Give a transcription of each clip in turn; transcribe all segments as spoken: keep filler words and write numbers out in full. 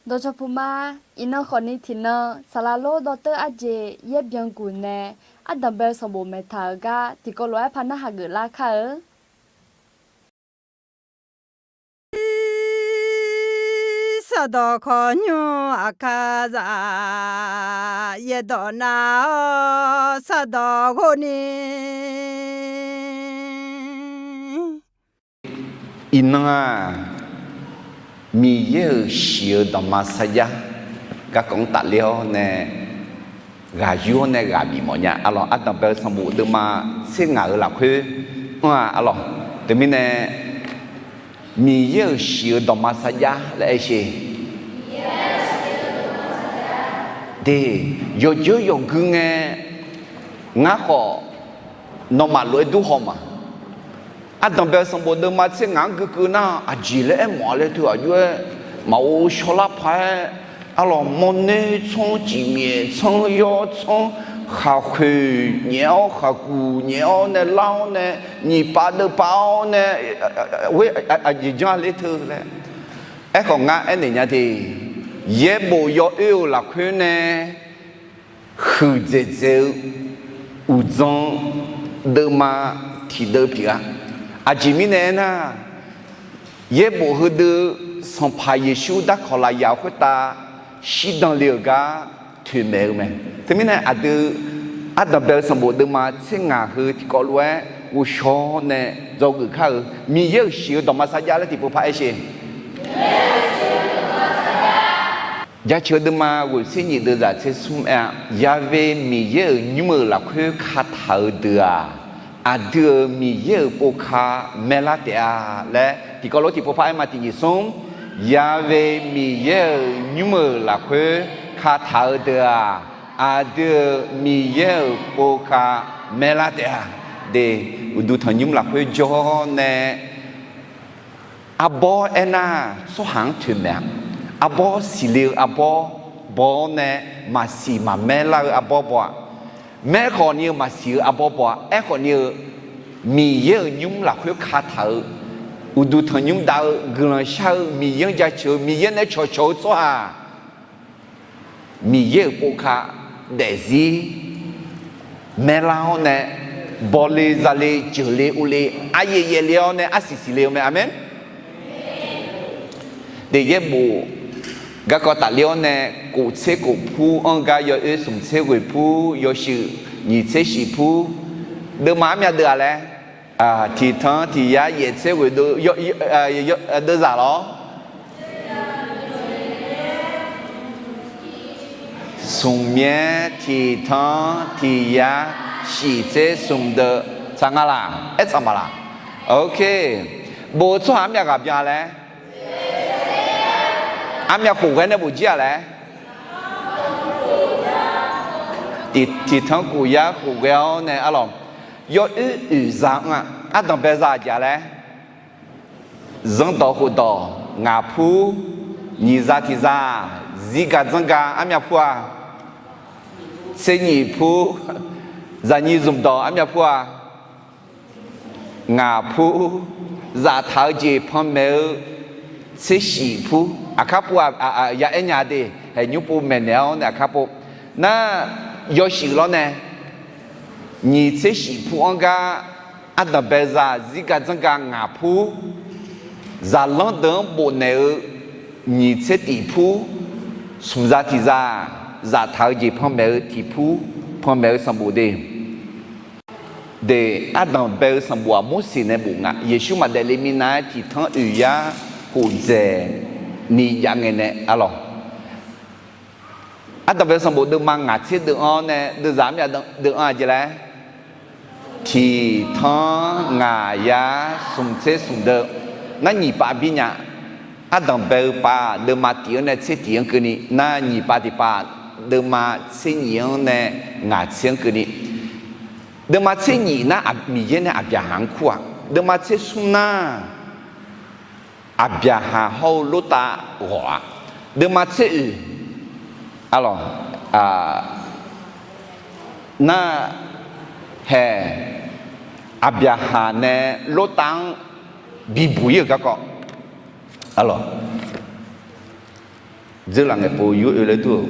Dawqcawq puq ma. Iqnan khawfni tiqnan saqlaq lor dawrteur arjeq yaer byanguq nae ardanq bae-eu sanqbof maeqtaq-euq gar tiqkawv lof-aer par narhaq geuflar kar-eu. Sardawq khawqnymr aqkar za, yaerdawq nar-awr sardawq ghov ni. Iqnan-aq, Miqyaer-euq shiq-eu dawqma sarjax garkawv-anr tafler-awr nae ghaq yur-awr nae ghaq bif mawf nya. Arlawq, ardanq bae-eu sanqbof deuvma tser ngaq-euq lafkhoer anr-a. Arlawq, teumirnae Miqyaer-euq shiq-eu dawqma sarjax laer aer sher. De, yawqjawr yawqgui ngae, ngar khawf nawmaf lof-aer dur haw ma. Ardanq bae-eu sanqbof deuvma tser ngaq-anr guikeuv nar, aqjeq laer aermawf-a laer teu aqjox-aer maqghov shawrlar paq-aer, arlawq, mawrnoer tsanr, cifmyaef tsanr, yawr tsanr, khaqkhoeq nyaef-awr, khaqkuq nyaef-awr nae lar-awr nae, nyiq pav deuv pav-awr nae, aqjeq janr-a ler teu laer. Aerkhawf ngar aernaeq nya de, yaerbof yawoer-euq lafkhoer nae huiqdzaeq dzaeq-eu uqdzan deuvma tiqdeuv pyeuf-a. Aqjeq mirnae aernar, yaerbof heudeuv Sanqpaq Yeqsur darkawq lafyaq-eu khoertav shirdan le-euq gar toeqmaeq-eu mae. Teumirnae aqdui ardanq bae-eu sanqbof deuvma tser ngaq heu tiqkawv lof-aer ghovshaw nae dzawgeuf kar-eu Miqyaer-euq shiq-eu dawqma sarjax laer tiqpov par aer sher. Jaceuq-eu deuvma ghoeq tser nyiq deuvzaq tser smr aer-a. Ya've Miqyaer-euq nymr-euq lafkhoer kataq-eu deuq-aq, aqdui-euq Miqyaer-euq povka maerlar taef-a laer tiqkawv lof tiqpov par aer ma. Tiq nyiq smr, Ya've Miqyaer-euq nymr-euq lafkhoer kataq-eu deuq-aq, aqdui-euq Miqyaer-euq povka maerlar taef-a. De, uqduq tanqnymr lafkhoer jawr-awr nae, arbawr aernar, tsawrhaq-anr toeqmaeq-a. Arbawr siqle-eu arbawr baw-awr nae, maqsiq maqmaer lar-eu arbawr baw-a. Maerkhawf ni-eu maqsiq-eu arbawr baw-a. Aerkhawf ni-eu Miqyaer-euq nymr lafkhoer kataq-eu, uqduq tanqnymr dav-eu, guiqlanq shar-eu, Miqyaer-anr jaceuq-eu, Miqyaer nae cawqcawq-eu tsawrhaq Miqyaer-euq povka daefzir maerlar-awr nae, bawle zale jeuqle uvle aryaev yaevle-awr nae arsiq siqle-eu mae. Aqmeq. Daefyaer bof garkawv tafler-awr nae, kof tser kof pur-anr gar yawoer smq tser ghoeq pur, yawshuif nyiq tser shif pur, deuvma armyav deuv-aq laer, tiqtanq tiq yar yaef tser ghoeq deuvzaq lawr. Smq myaer tiqtanq tiq yar shif tser smq deuv tsaq nga laq? Aer tsaq ma laq? Ok. Bof-eu tsawrhaq armyav ghaq byan laer? Armyav khof ghae nae bof jir-aq laer? Tiqtanq khof yar khof ghae-awr nae arlawq, yawoer oeq za-anr-aq, ardanq bae za aqjeq laer? Zanrdawq khofdawq ngaq pur, nyiq za tiq za, zirgaq dzanrgaq armyav pur-a? Tser nyiq pur, zaqnyiq zmqdawq armyav pur-a? Ngaq pur, zaftaq-eu jeq panmaeq-eu tser shif pur, aqkar pur-a, ya aer nya de, haeq nymr pov maeqnaeq-awr nae aqkar pov. Nar, yawshuif lawr nae, nyiq tser shif pur-anr gar, ardanq bae za zirgaq dzanrgaq ngaq pur, zaqlanr deuq-anr bofnaeq-eu nyiq tser tif pur, smq za tiq za, zaftaq-eu jeq panmaeq-eu tiq pur, panmaeq-eu sanqbof de. De, ardanq bae-eu sanqbof-aq Morseq nae bof nga. Yeqsur maqdaef le minav-aer tiqtanq oeq yar khof dzaeq ni jav ngae nae arlawq. Ardanq bae-eu sanqbof deuvma ngaq tser deuv-anr nae deuvzaq armyav deuv-anr-aq jeq laer? Tiqtanq ngaq yar smq tser smq deuv. Nar nyiq pav bir nya. Ardanq bae-eu pav deuvma tif-anr nae tser tif-anr keuvni, nar nyiq pav tiq pav deuvma tser nyiq-anr nae ngaq tser-anr keuvni. Deuvma tser nyiq nar Miqyaer nae Aqbyaqhaq-anr kur-aq, deuvma tser smr nar Aqbyaqhaq hawr-eu Lortav ghawq-aq, deuvma tser oeq, arlawq, nar haeq Aqbyaqhaq nae Lortav-anr bibuq ir-euq garkawv, arlawq, Dzeurlaf ngaeqpov yur oe laer dur-euq.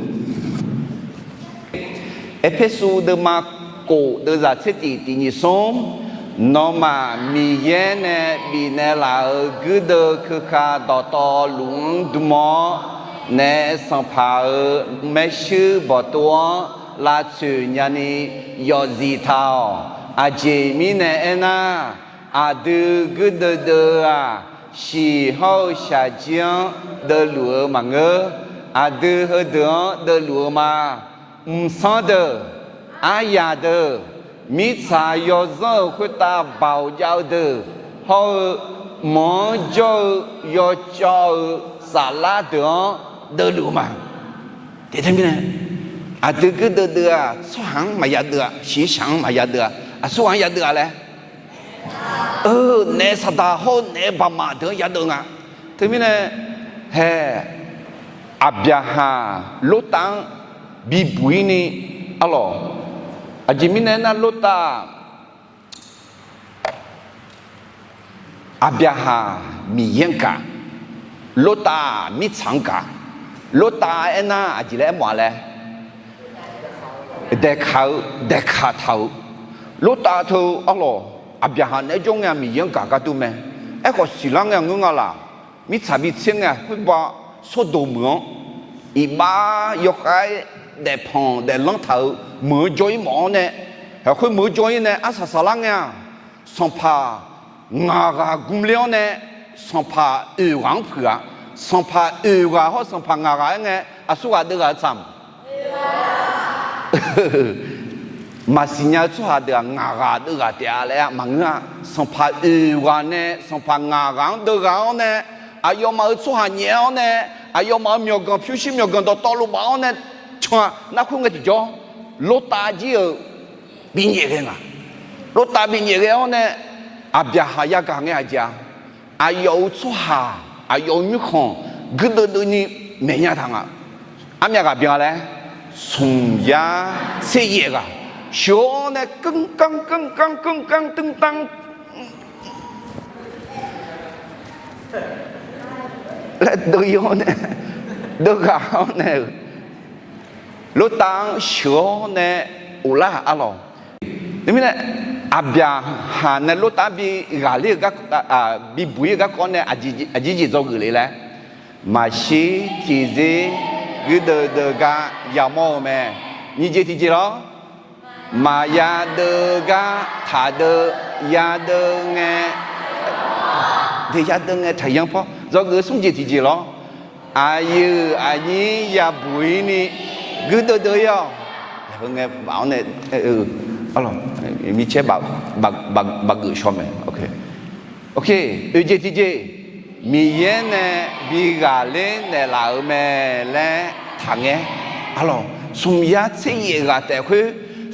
Erpersu deuvma kof deuvzaq tser tiq tiq nyiq smr, nawmaf Miqyaer nae bifnaeq laf-euq guirdeuv keuka dawqtawvluf-anr dm-awr, naef sanqpaq-euq maershuir bawqtov-anr lavtsoeq nyani yawfzif taq-awq. Aqjeq mirnae aernar, aqdui guirdeuv deuv-eu-aq, shiq hawr-eu shaqjir-anr deuvluf-eu maqngeur. Aqdui heudeuq-anr deuvluf-eu ma. Mqsanr deuq, aryaq deuq, mirtsaq yawzanr-euq khoertav baoq jav-eu deuq hawr-eu, mq-anr jawr-eu yawcawv-eu saflar deuq-anr deuvluf-eu ma. Teqtae mirnae, aqdui guirdeuv deuv-aq, tsawrhaq-anr maqya deuv-a, shiqshaq-anr maqya deuv-a, aqsurghaq-anr ya deuv-a laer, naef saqdaq hawr-eu naef baqmaf deuq-anr ya deuv nga. Teumirnae, hae, Aqbyaqhaq Lortav-anr bibuq-ir ni, arlawq, aqjeq mirnae aernar, Lortav Aqbyaqhaq Miqyaer-anr gaq, Lortav mirtsaq-anr gaq. Lortav aernar aqjeq laer aermawf-a laer, daeqkaq-eu, daeqkaq taq-euq. Lortav teu arlawq, Aqbyaqhaq naeq-aer jawr ngae-a Miqyaer-anr gaq gar dur mae. Aerkhawf siqlar ngae-a ngeur nga laq. Mirtsaq bitser ngae-a khoerbav Sordoq meuq-anr, iqbax yawkhav-aer daefpanq daeflanr taq-euq meuq-anr jawr-ir mawf-awr nae, khoer meuq-anr jawr-ir nae arsaq saqlar ngae-a, sanqpaq ngaq ghaq gmler-awr nae, sanqpaq oeq ghaq-anr puiq-a. Sanqpaq oeq ghaq hawr sanqpaq ngaq ghaq-aer ngae, aqsurghaq deuv ghaq-eu tsaq maqsiq nya-eu tsawrhaq deuq-aq, ngaq ghaq deuv ghaq taef-a laer maqngeur-a. Sanqpaq oeq ghaq nae sanqpaq ngaq ghaq-anr deuv ghaq-awr nae, aqyawfmaf-euq tsawrhaq nyaef-awr nae, aqyawfmaf-euq myawqganq pyurshuir myawqganq dawqtawvluf baf-awr nae, can-a. Nar khoer ngae tiqjawr, Lortav jir-euq binyaef ghae nga. Lortav binyaef ghae-awr nae, Aqbyaqhaq yagaq ngae aqjeq-a, aqyawf-euq tsawrhaq, aqyawf-euq nymrkhanq guirdeuv deuvni maeqnya taq nga. Armyav ghaq byan laer, smq yar tser yaef ghaq sheuq-awr nae, keuvkanr keuvkanr keuvkanr teuvtanr laer deuv-ir-awr nae, deuv ghaq-awr nae-euq, Lortav-anr sheuq-awr nae ghoflar arlawq. Teumirnae, Aqbyaqhaq nae Lortav bi ghaqler-eu gar, bibuq-ir-eu garkawv nae aqjeq jeq dzawgeuf le laer, maqshir tiqzir guirdeuv deuv gar yamawr-eu mae. Nyiq jeq tiqjeq lawr, maqya deuv gar taqdeuv, ya deuv ngae, de ya deuv ngae taqyanr pawr dzawgeuf smr jeq tiqjeq lawr. Aqyuif aqnyir yabuq-ir ni guirdeuv deuv-ir-awq. Heu ngae baf-awr nae, arlawq, mircaer baf geuf shaw mae. Oe, jeq tiqjeq, Miqyaer nae bi ghaqler naeqlaf-euq mae laer taqngaer. Arlawq, smq yar tser yaef ghaq taef khoer,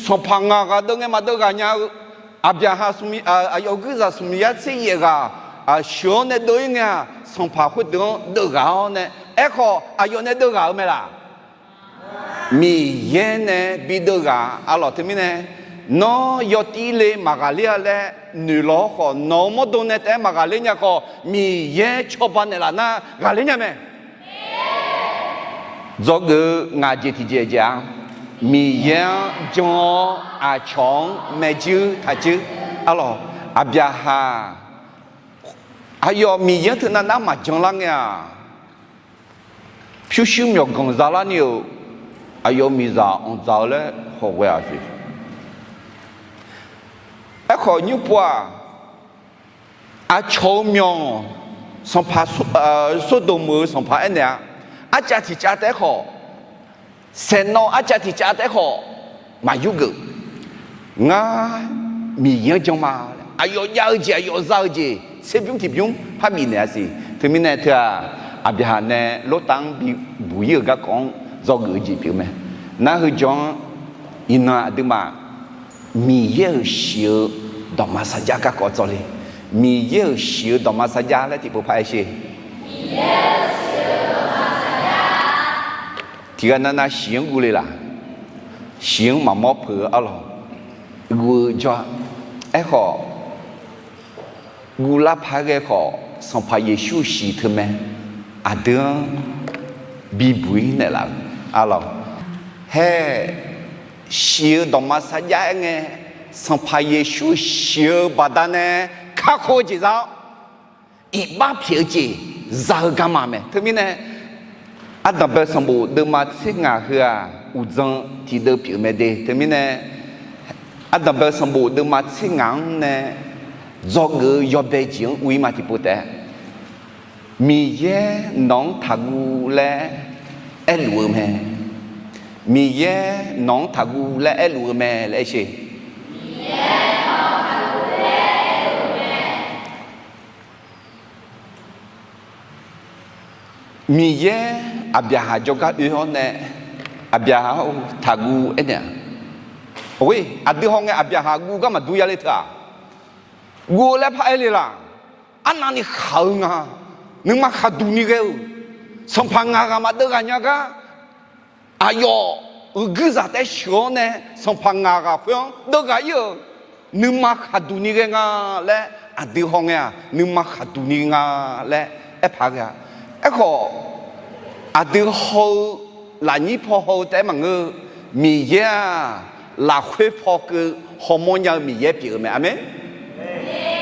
sanqpaq ngaq ghaq deuv ngae maqdeuv ghaq nya-eu, Aqbyaqhaq, aqyawf guirzaq smq yar tser yaef ghaq sheuq-awr nae deuv-ir ngae-aq, sanqpaq khoerdeuq-anr deuv ghaq-awr nae, aerkhawf aqyawf nae deuv ghaq-eu mae laq? Miqyaer nae bi deuv ghaq. Arlawq, teumirnae, nawr yawtir le maqghaqler-a laer noeq law-awr khawf, nawq-euq mawrdo nae taef-aer maqghaqler nya khawf, Miqyaer cawba naeqlaf nar ghaqler nya mae. Dzawgeuf-eu ngaq jeq tiqjeq jeq-a, Miqyaer-anr jan-awr aqcawq-anr maejuir taqjuir. Arlawq, Aqbyaqhaq aqyawf Miqyaer-anr teunav nar maqjan lar ngae-aq, pyurshuir myawqganq zalar ni-euq aqyawf miqzaq anqdzaq-eu laer hawghae-aq siq. Aerkhawf, nymrpov-aq, aqcawq-eu myawq, sanqpaq, Sordoq meuq-eu sanqpaq aernaeq-a, arcav tiq cav taef-aer khawf, saeqnawv arcav tiq cav taef-aer khawf, maqyur geuf. Ngar Miqyaer-anr jan ma. Aqyawf jav-eu jeq, aqyawf za-eu jeq, tserbymr tiqbymr par bifnaeq-a siq. Teumirnae teu-aq, Aqbyaqhaq nae Lortav-anr bibuq-ir-euq garkawv-anr dzawgeuf-eu jeq pyeuf mae. Nar heu jawr-anr, iqnan aqduimaf Miqyaer-euq shiq-eu dawqma sarjax garkawv dzawle. Miqyaer-euq shiq-eu dawqma sarjax laer tiqpov par aer sher. Tiqghaq navnav shiq-anr guvle laq? Shiq-anr maqmawr peuq-eu arlawq, guv-eu jawr-a. Aerkhawf, guvlar paq-aer ghae khawf, Sanqpaq Yeqsur shiq teumae. Aqdui-anr bibuq-ir naeqlaf-eu arlawq. Hae, shif-eu dawqma sarjax-aer ngae, Sanqpaq Yeqsur shif-eu baqdanae kakhof-eu jeq za-awr, iqbax pyaeq-eu jeq za-eu garma mae. Teumirnae, ardanqbae sanqbof deuvma tser ngaq heu-aq, uqdzan tiqdeuv pyeuf-eu mae de. Teumirnae, ardanqbae sanqbof deuvma tser ngaq-anr nae dzawgeuf-eu yawbae jeq-anr ur-ir ma tiqpov taef-a. Miqyaer nawq-anr taqguv laer aerluf-eu mae. Miqyaer nawq-anr taqguv laer aerluf-eu mae laer aer sher. Miqyaer Aqbyaqhaq jawrgar oe-awr nae, Aqbyaqhaq-or, taqguv aernaeq-a. Oe, aqdui hawngae Aqbyaqhaq guv gar maqdur ya le teu-aq, guv-eu laer paraer le laq. Arnavni khaq-eu nga, nuima khaqduq ni ghae-eu, sanqpaq ngaq ghaq maqdeuv ghaq nya gar, aqyawf uiqguir zaq taef sheuq-awr nae sanqpaq ngaq ghaq khoer-anr deuv ghaq-ir-euq, nuima khaqduq ni ghae nga laer aqdui hawngae-aq, nuima khaqduq ni nga laer aerpaq ghae-a. Aerkhawf, aqdui haw-eu lafnyir paw haw-eu taef-aer maqngeur-eu, Miqyaer-aq, lafkhoer paw keuv hawmawr nya-eu Miqyaer pyeuf-eu mae. Aqmeq.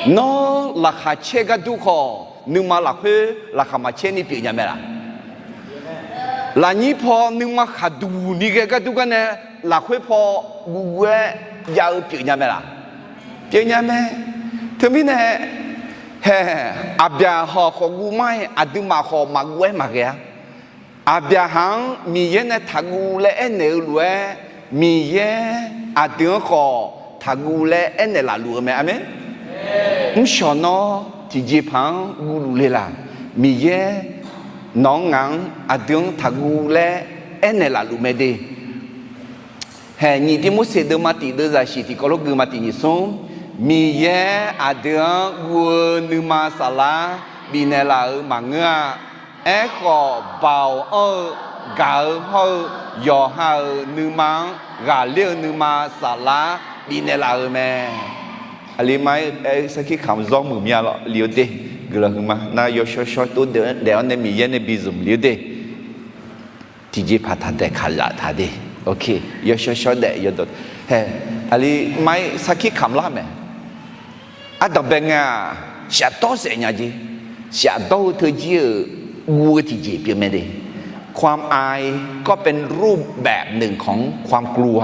Nawr laqkhaq caer gar dur khawf, nuima lafkhoer laqkhaq maqcaer ni pyeuf nya mae laq? Lafnyir paw nuima khaqduq ni ghae gar dur gar nae, lafkhoer paw guvguv-aer jav-eu pyeuf nya mae laq? Pyeuf nya mae. Teumirnae, hae, Aqbyaqhaq khawf guv mar-aer, aqduimaf khawf maqguv-aer maqghae-a. Aqbyaqhaq-anr Miqyaer nae taqguv laer aernaeq-eu lof-aer, Miqyaer aqdui-anr khawf taqguv laer aernaeq laf luf-eu mae. Aqmeq. Mrshawq nawr tiqjeqpaq-anr guvluf le laq? Miqyaer nawq-anr ngaq-anr aqdui-anr taqguv laer aernaeq laf luf mae de. Hae, nyiq Tivmorseq deuvma tiq deuvzaq shiq tiqkawv lof gui ma tiq nyiq smr. Miqyaer aqdui-anr guv-eu nuima saflar bifnaeq laf-euq maqngeur-a. Aerkhawf, baoq anr-eu gaq-eu hawr-eu yawqha-euq nuima-anr ghaqler-eu nuima saflar bifnaeq laf-euq mae. Aqli mar-aer sarkir kamq zawr muiq mya lawq, li-eu de. Guiqlanq huiqma nar yawshawr shawr tov daef-awr nae Miqyaer nae bi zmq li-eu de. Tiqjeqpaq taq daeq kaqzaf taq de. Ok, yawshawr shawr daef yawdawq. Hae, aqli mar-aer sarkir kamq lar mae. Ardanqbae ngae-aq, shafdawr saef nya jeq. Shafdawr-eu teujir-euq guv-eu tiqjeq pyeuf mae de. ความอายก็เป็นรูปแบบหนึ่งของความกลัว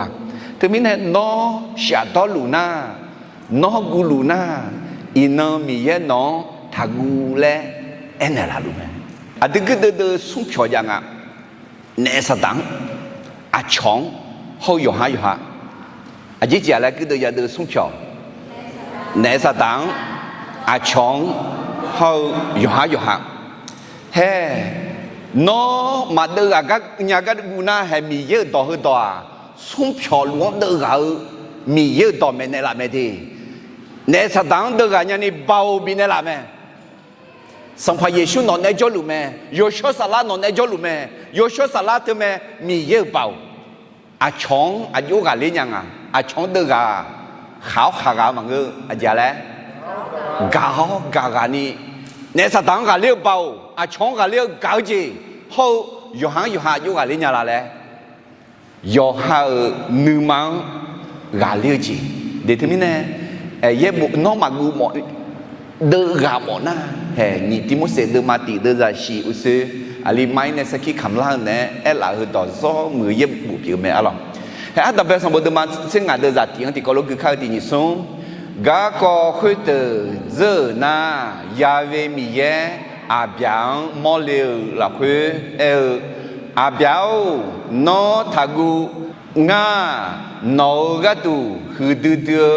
Teumirnae nawr shafdawr luf nar, nawr guv luf nar, iqnan Miqyaer nawq-anr taqguv laer aernaeq laf luf mae. Aqdui guirdeuv deuv smr pyawq jav nga. Naef saqdaq-anr, aqcawq-anr, hawr-eu yawqhar yawqha. Aqjeq jeq-aq laer guirdeuv yadeuv smr pyawq. Naef saqdaq-anr, aqcawq-anr, hawr-eu yawqhar yawqha. Hae, nawr maqdeuv ghaq nya gar guv nar, hae, Miqyaer-euq dawq heudawq-aq, smr pyawq luf-anr deuv ghaq-eu Miqyaer-euq dawq maeqnaeq laf mae de. Naef saqdaq-anr deuv ghaq nyani baoq bifnaeq laf mae. Sanqpaq Yeqsur nawq naeq-aer jawrluf mae. Yawshawr saflar nawq naeq-aer jawrluf mae. Yawshawr saflar teumae Miqyaer-euq baoq. Aqcawq-anr aqjox ghaqler nya nga. Aqcawq-anr deuv ghaq-aq, khaq-awr khaq ghaq-eu maqngeur-eu aqjeq-a laer, gaq-awr gaq ghaq ni. Naef saqdaq-anr ghaqler-eu baoq, aqcawq-anr ghaqler-eu gaq-eu jeq, hawr-eu yawqha-anr yawqha aqjox ghaqler nya la laer, yawqha-euq nuima-anr ghaqler-eu jeq. De teumirnae, yaerbof nawr maqguv mawf, deuv ghaq mawf nar, hae, nyiq Tivmorseq deuvma tiq deuvzaq shiq uqshoe, aqli mar-ir nae sarkir kamq lar-eu naeq-aer aerlaf heudawq zawr muiq-eu yaerbof pyeuf-eu mae arlawq. Hae, ardanqbae sanqbof deuvma tser ngaq deuvzaq tiq-anr tiqkawv lof gui kar-eu tiq nyiq smr. Garkawv khoerdeuq dzeur-euq nar, Ya'we Miqyaer Aqbyaq-anr mawrle-euq lafkhoer aer-eu, Aqbyaq-or, nawr taqguv. Ngar, nawq-euq gharduq huiqdui dui-eu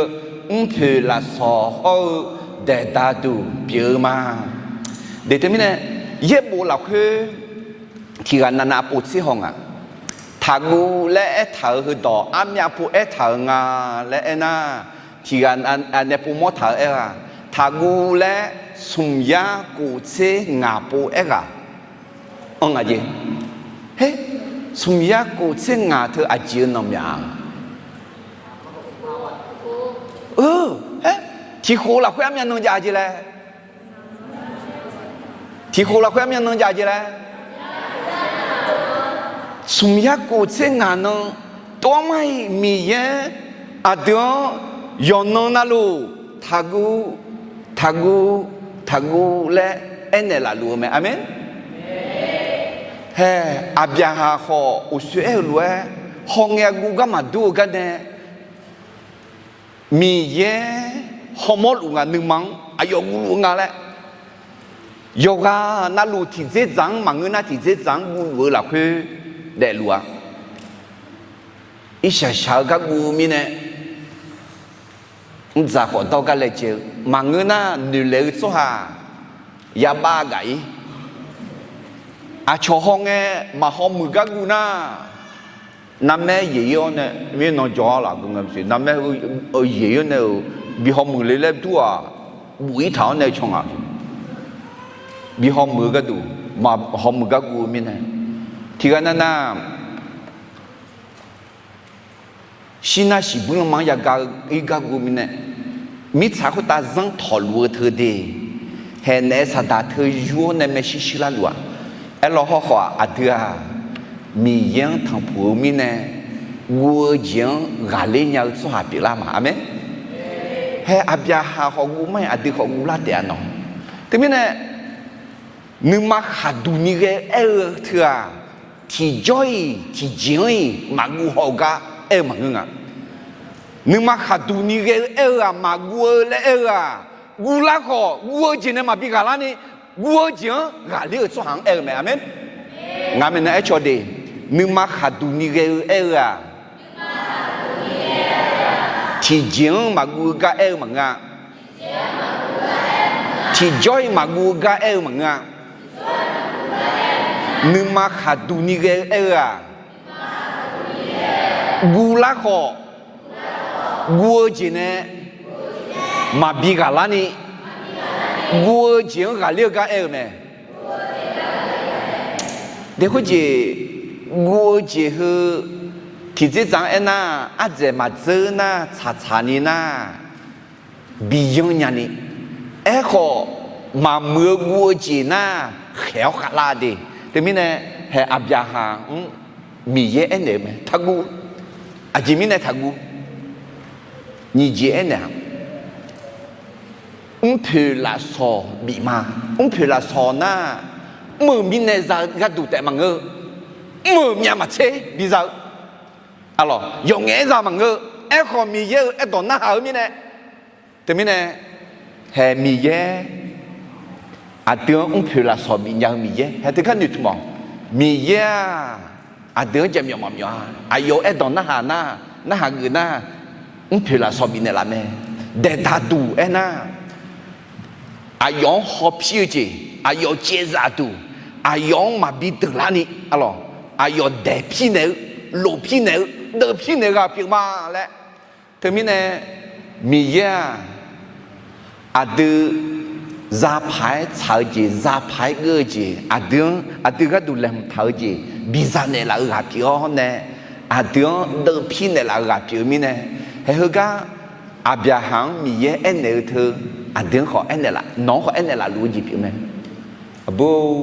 mrpoeq lafsawq hawr-eu daeqda duq pyeuf-eu ma. De teumirnae, yaerbof lafkhoer tiq ghaq navnav pov tser haw nga. Taqguv laer aertaq-euq heudawq armyav pov aertaq-euq nga laer aernar, tiq ghaq nae pov mawr taq-eu aer-aq, taqguv laer smq yar kof tser ngaq pov aerghaq anr nga jeq. Her, smq yar kof tser ngaq teu aqjeq-eu nanq myaq-a. Her, tiq khof lafkhoer armyav nan jav jeq laer. Tiq khof lafkhoer armyav nan jav jeq laer. Smq yarkhof tser ngaq nan, tov-aer mar-iq Miqyaer aqdui-anr yawqnan navluf taqguv, taqguv, taqguv laer aernaeq laf luf-eu mae. Aqmeq. Hae, Aqbyaqhaq khawf uqsoer aer-eu lof-aer, hawngae guv gar maqdur-eu garnae, Miqyaer hawmawr luf nga, nuima-anr aqyawf guv luf-eu nga laer, yawqghaq navluf tiqdzerdzaq-anr maqngeur nar, tiqdzerdzaq-anr guv luf-eu lafkhoer daefluf-a. Irshaq shaq-eu gar guv-eu mirnae, mrdzaq khawf dawr gar laejae-eu maqngeur nar, noeqlaeq-eu tsawrhaq yabav gaq-ir. Aqcawq hawngae maqhaw muiq gar guv nar, narmaer yaeq-ir-awr nae mirnan jawr-awr laf guv nga maqsiq, narmaer yaeq-ir-awr nae-euq bi haw muiq le laer dur-aq, buf-ir taq-awr nae caw ngaq. Bi haw muiq-eu gharduq, maqhaw muiq gar guv-eu mirnae, tiqghaq nav nav shir nar shiqbuir lanma-anr yagaq-ir gar guv-eu mirnae, mirtsaq khoertav zanr tawqluf-eu teu de, haeq naef saqdaq teu yur-awr nae maershuir shuir lar luf-aq. Aerlawr hawrkhawf-aq, aqdui-aq Miqyaer-anr tanqpuq-eu mirnae, guv-eu jeq-anr ghaqler nya-eu tsawrhaq pyeuflar ma. Aqmeq. Hae, Aqbyaqhaq khawf guv mar-iq aqdui khawf guv lar taef-a nawq. Teumirnae, nuima khaqduq ni ghae-eu aer-eu teu-aq, tiqjawr-iq tiqjeq-anr-iq maqguv haw-eu gar aer-eu maqngeur nga. Nuima khaqduq ni ghae-eu aer-eu-aq, maqguv-eu laer aer-eu-aq, guvlar khawf guv-eu jeq nae maqbi ghaqlar ni, guv-eu jeq-anr ghaqler-eu tsawrhaq-anr aer-eu mae. Aqmeq. Ngaq maeqnan aer caw de, nuima khaqduq ni ghae-eu aer-eu-aq, tiqjeq-anr maqguv-eu gar aer-eu maqngeur-a. Tiqjawr-iq maqguv-eu gar aer-eu maqngeur-a. Nuima khaqduq ni ghae-eu aer-eu-aq, guvlar khawf guv-eu jeq nae maqbi ghaqlar ni, guv-eu jeq-anr ghaqler-eu gar aer-eu mae. Dae khoerjeq, guv-eu jeq heu tiqdzerdzaq-anr aernar, ardzaeq maqdzeur nar, tsaqtsaq ni nar, bi yanr nya ni, aerkhawf maqmuiq-eu guv-eu jeq nar, khaeq-awr khavlar de. Teumirnae, hae Aqbyaqhaq-anr Miqyaer aernaeq-eu mae, taqguv. Aqjeq mirnae taqguv? Nyiq jeq aernaeq-aq, mrpoeq lafsawq bif ma. Mrpoeq lafsawq nar, mr-euq mirnae za-eu gharduq taef maqngeur-eu, mr-euq myav maqtser biza-eu, aqlawq, yawqngaef-aer za maqngeur-eu, aerkhawf Miqyaer-euq aerdawq narhaq-eu mirnae. Teumirnae, hae Miqyaer aqdui-anr mrpoeq lafsawq bifnya-eu Miqyaer hae teugar noeqtmq-awq. Miqyaer-aq, aqdui-anr jaqmyawf maqmyawf-a. Aqyawf-euq aerdawq narhaq nar, narhaq geuf nar, mrpoeq lafsawq bifnaeq laf mae. Daeqdaq duq aernar, aqyawf-anr hawpir-eu jeq, aqyawf caevzaf duq, aqyawf-anr maqbi deuqlar ni, aqlawq, aqyawf daeqpir naeq-eu, lofpir naeq-eu, deuvpir naeq-eu ghaq pyeuf ma laer. Teumirnae, Miqyaer-aq, aqdui zapaq-aer tsaq-eu jeq, zapaq-aer geur-eu jeq, aqdui-anr aqdui gharduq laeqhmq taq-eu jeq biza naeqlaf-eu ghaq pyeuf-awr nae, aqdui-anr deuvpir naeqlaf-eu ghaq pyeuf-eu mirnae, hae heugar Aqbyaqhaq-anr Miqyaer aernaeq-eu teu, aqdui-anr khawf aernaeq laf, nawq-anr khawf aernaeq laf luf-eu jeq pyeuf mae. Aqbur,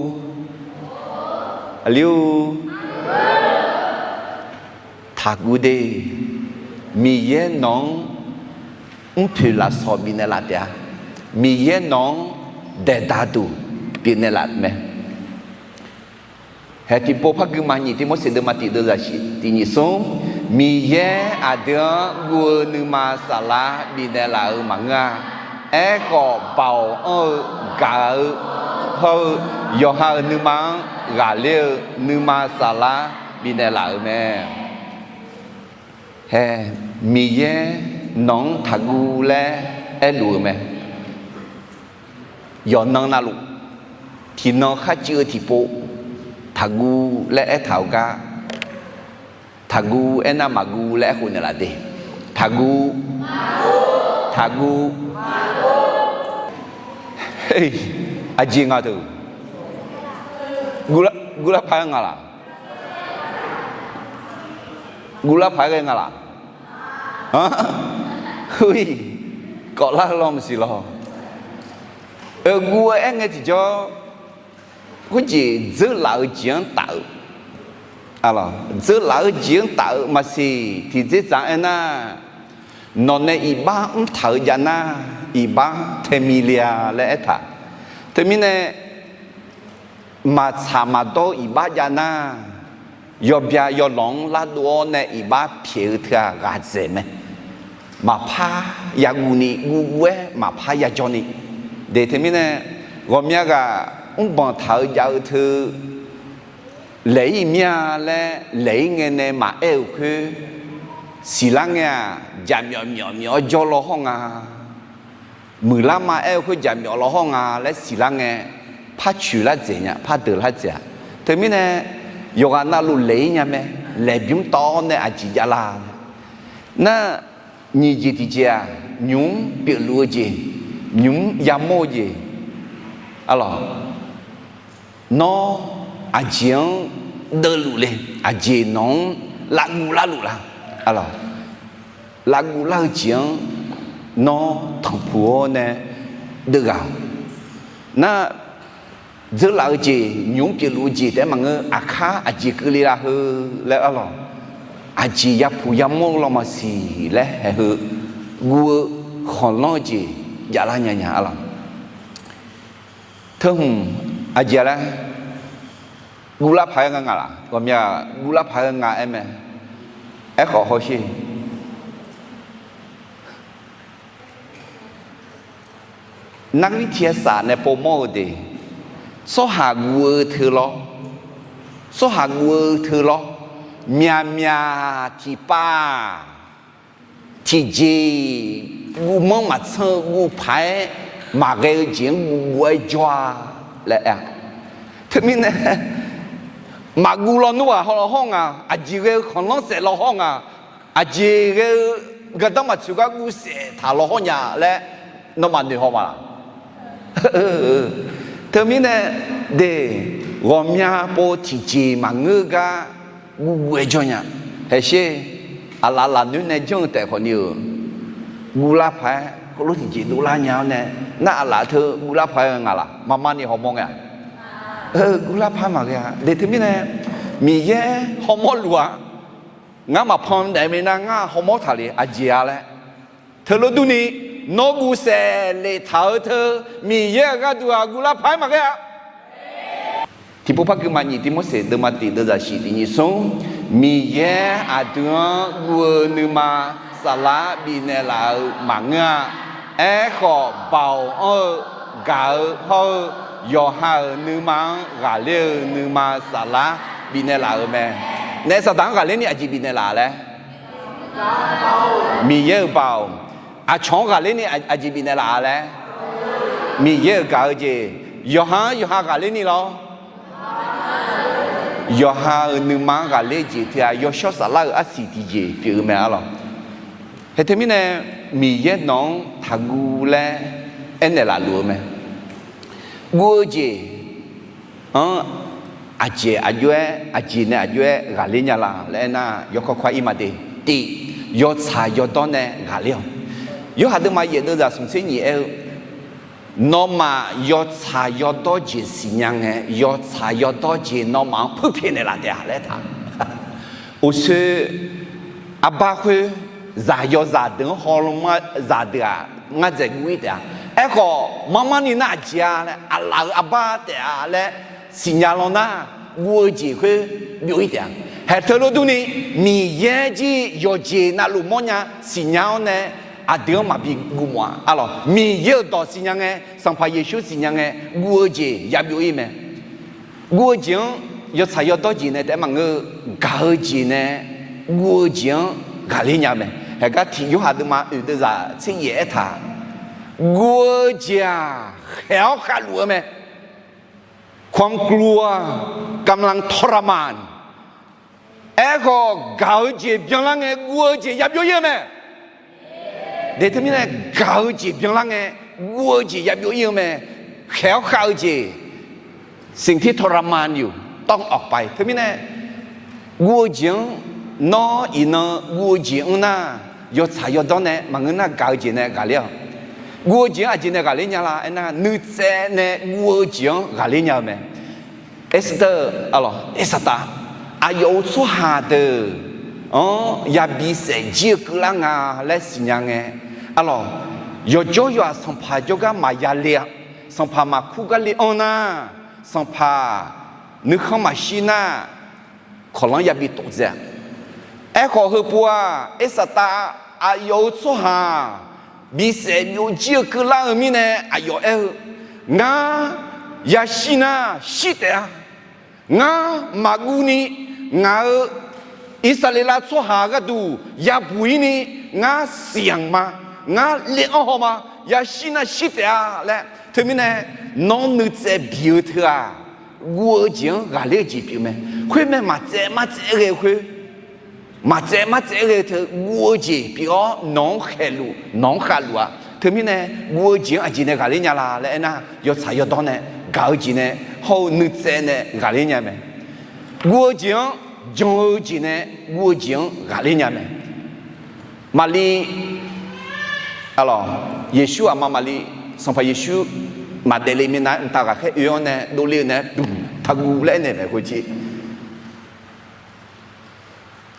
aqli-or, taqguv de. Miqyaer nawq-anr mrpoeq lafsawq bifnaeq laf taef-a. Miqyaer nawq-anr daeqdaq duq bifnaeq laf mae. Hae tiqpov par gui ma, nyiq Tiqmorseq deuvma tiq deuvzaq shif tiq nyiq smr, Miqyaer aqdui-anr guv-eu nuima saflar bifnaeq laf-euq maqngeur-a. Aerkhawf, baoq anr-eu gaq-eu hawr-eu yawqha-euq nuima-anr ghaqler-eu nuima saflar bifnaeq laf-euq mae. Hae, Miqyaer nawq-anr taqguv laer aerluf-eu mae. Yawqnan navluf, tiqnan kharcuiv-eu tiqpov, taqguv laer aertaq-eu gar, taqguv aernar maqguv laer aerkhof naeqlaf de. Taqguv, taqguv. Aqjeq nga teu, guvlar paq-aer nga laq? Guvlar paq-aer ghae nga laq? Heu-iq, kawflar-eu lawr maqsiq lawr. Guv-eu aer ngae tiqjawr, khoerjeq dzeurlaf-eu jeq-anr taf-euq, Aqlawq, dzeurlaf-eu jeq-anr taf-eu maqsiq tiqdzerdzaq aernar, nawq nae iqbax mrtaq-eu jav nar, iqbax taemi le-a laer aertaq. Teumirnae, maqtsaq maqdawr-eu iqbax jav nar, yawbya yawlawq-anr lardov-awr nae iqbax pyaeq-eu teu-aq ghaqdzaeq mae. Maqpar yaguv ni, guvguv-aer maqpar yajawr ni. De teumirnae, ghawqmya ghaq mrbanq taq-eu jav-eu teu laeq-ir mir-a laer laeq-ir ngae nae maqaer-euq khoer siqlar ngae-aq, jaqmyawf myawf myawf-awr jawr law hawr nga. Muiqlar ma aer-eu khoer jaqmyawf law hawr nga laer siqlar ngae, par coeq lar dzaeq nya, par deuq lar dzaeq-a. Teumirnae, yawqghaq navluf laeq-ir nya mae. Laeqbymr tawv-awr nae aqjeq javlar nar, nyiq jeq tiqjeq-aq, nymq-mr pyeufluf-eu jeq, nymq-mr yamawr-eu jeq. Aqlawq, nawr aqjeq-anr deuvluf le, aqjeq nawq-anr lavguv larluf la? Aqlawq, lavguv lar-eu jeq-anr nawr tanqpuq-awr nae deuvghaq-awq. Nar, dzeurlaf-eu jeq, nymq-mr pyeufluf-eu jeq taef-aer maqngeur, aqkar aqjeq keuvle la heu laer, aqlawq, aqjeq yapuq yamawr-eu lawmaqsiq laer haeq heu guv-eu khanqlanr-eu jeq javlar nya nya, aqlawq. Teuhmq aqjeq laer guvlar paq-aer nga nga laq? Ghawqmya guvlar paq-aer nga aer mae. Aerkhawf hawsher, nargir tiq aer saf nae povmawr-eu de, tsawrhaq guv-eu teu lawr, tsawrhaq guv-eu teu lawr, myaqmyaq tiqpav tiqjeq guvmanr maqtsanr-eu guv paq-aer maqghae-eu jeq-anr guv guv-aer jawr-a laer aer-a. Teumirnae, maqguv lawnmr ghaq haw law hawr nga, aqjeq ghae-eu khanqlanr saef law hawr nga, aqjeq ghae-eu gardanr maqtsoeq gar guv saef taq law hawr nya laer nawmaf noeq haw ma laq? Teumirnae, de, ghawqmya pov tiqjeq maqngeur gar guv guv-aer jawr nya. Haeqsher, aqlaf lafnoer nae janr-eu taef khawfni-euq guvlar paq-aer heulof tiqjeq dovlar nya-awr nae, nar aqlaf teu guvlar paq-aer nga laq? Maqma ni hawmawr ngae-a? Guvlar paq-aer maqghae-a. De teumirnae, Miqyaer hawmawr luf-a. Ngar maqpan daef mae nar ngar hawmawr taq le, aqjeq-a laer. Teulof durni, nawr guv saef lef taq-eu teu, Miqyaer-euq gharduq-aq guvlar paq-aer maqghae-a. Tiqpov par gui ma nyiq Tivmorseq deuvma tiq deuvzaq shif tiq nyiq smr, Miqyaer aqdui-anr guv-eu nuima saflar bifnaeq laf-euq maqngeur-a. Aerkhawf, baoq anr-eu, gaq-eu hawr-eu, yawqha-euq nuima-anr ghaqler-eu nuima saflar bifnaeq laf-euq mae. Naef Saqdaq-anr ghaqler ni aqjeq bifnaeq laf laer? Miqyaer-euq baoq. Aqcawq-anr ghaqler ni aqjeq bifnaeq laf-a laer? Miqyaer-euq gaq-eu jeq. Yawqha-anr yawqha ghaqler ni lawr? Yawqha-euq nuima-anr ghaqler jeq teu-aq, yawshawr saflar-euq arsiq tiqjeq pyeuf-eu mae, aqlawq. Haeq teumirnae, Miqyaer nawq-anr taqguv laer aernaeq laf luf-eu mae. Guv-eu jeq-anr aqjeq aqjox-aer, aqjeq nae aqjox-aer ghaqler nya la laer aernar, yawkawr kawr-ir ma de. Tiq, yawtsaq yawdawr nae ghaqler-awq. Yorhaq deuvma yaef deuvzaq smqtser nyiq aer-eu, nawmaf yawtsaq yawdawr jeq siqnya ngae, yawtsaq yawdawr jeq nawmaf-anr puirpyaeq naeqlaf taef-a laer aertaq. Uqshoe arbar khoer zaqyo zaqdeuq-anr hawlmr zaqdeuq-aq, ngar dzaeq guv-ir taef-a. Aerkhawf, marmar ni nar aqjeq-a laer, aqlaf-euq arbar taef-a laer siqnya law nar, guv-eu jeq khoer byov-ir taef-a. Haeq teulof durni, Miqyaer jir yawqjeq navluf mawrnya siqnya-awr nae, aqdui-anr maqbi guv mawf-a. Aqlawq, Miqyaer-euq dawq siqnya ngae, Sanqpaq Yeqsur siqnya ngae, guv-eu jeq yabyov-ir mae. Guv-eu jeq-anr yawtsaq yawdawr jeq nae taef-aer maqngeur-eu, gaq-eu jeq nae guv-eu jeq-anr ghaqler nya-eu mae. Haeq gar tiq Yorhaq deuvma oeq deuvzaq tser yaef aertaq, guv-eu jeq-aq khaeq-awr khavluf-eu mae. ความกลัวกำลังทรมาน Aerkhawf, gaq-eu jeq byanlar ngae guv-eu jeq yabyov-ir-eu mae. De teumirnae, gaq-eu jeq byanlar ngae guv-eu jeq yabyov-ir-eu mae. Khaeq-awr khav-eu jeq, สิ่งที่ทรมานอยู่ต้องออกไป teumirnae, guv-eu jeq-anr, nawr iqnan guv-eu jeq-anr nar, yawtsaq yawdawr nae maqngeur nar, gaq-eu jeq nae ghaqler-awq. Guv-eu jeq-anr aqjeq nae ghaqler nya la aernar, nuitsaev nae guv-eu jeq-anr ghaqler nya-eu mae. Esther, aqlawq, Ersaqtaf, aqyawf-euq tsawrhaq deuq-anr yabi saef jir-eu keuvlar nga laer siqnya ngae, arlawq, yawqjawr yawqha sanqpaq jawrgar maqya le-a, sanqpaq maqkur gar le-anr nar, sanqpaq nuikhanr maqshir nar, kawqlanr yabi tof dzae-a. Aerkhawf heupov-aq, ersaqtav aqyawf-euq tsawrhaq bisaef byovjir-eu keuvlar-eu mirnae aqyawf aer-eu, Ngar yashir nar shir taef-a. Ngar maqguvni, ngaq-euq Irsaqleqlav tsawrhaq gharduq yabuq-ir ni, ngar siqyanq ma, ngar le-anr haw ma, yashir nar shir taef-a laer. Teumirnae, nawr nuitsaev biq-eu teu-aq, guv-eu jeq-anr ghaqler-eu jeq pyeuf mae. Khoermae maqtsaev martsaev ghae-eu khoer, maqtsaev martsaev ghae-eu teu guv-eu jeq pyeuf-awr nawq-anr khaeqluf, nawq-anr khavluf-a. Teumirnae, guv-eu jeq-anr aqjeq nae ghaqler nya la laer aernar, yawtsaq yawdawr nae gaq-eu jeq nae hawr-eu nuitsaev nae ghaqler nya mae. Guv-eu jeq-anr jan-eu jeq nae guv-eu jeq-anr ghaqler nya mae. Maqli, arlawq, Yeqsur aqma Maqli, Sanqpaq Yeqsur maqdaef le minav-aer mqtav ghaqkhaer oe-awr nae dovle-eu nae, taqguv laer aernaeq mae khoerjeq.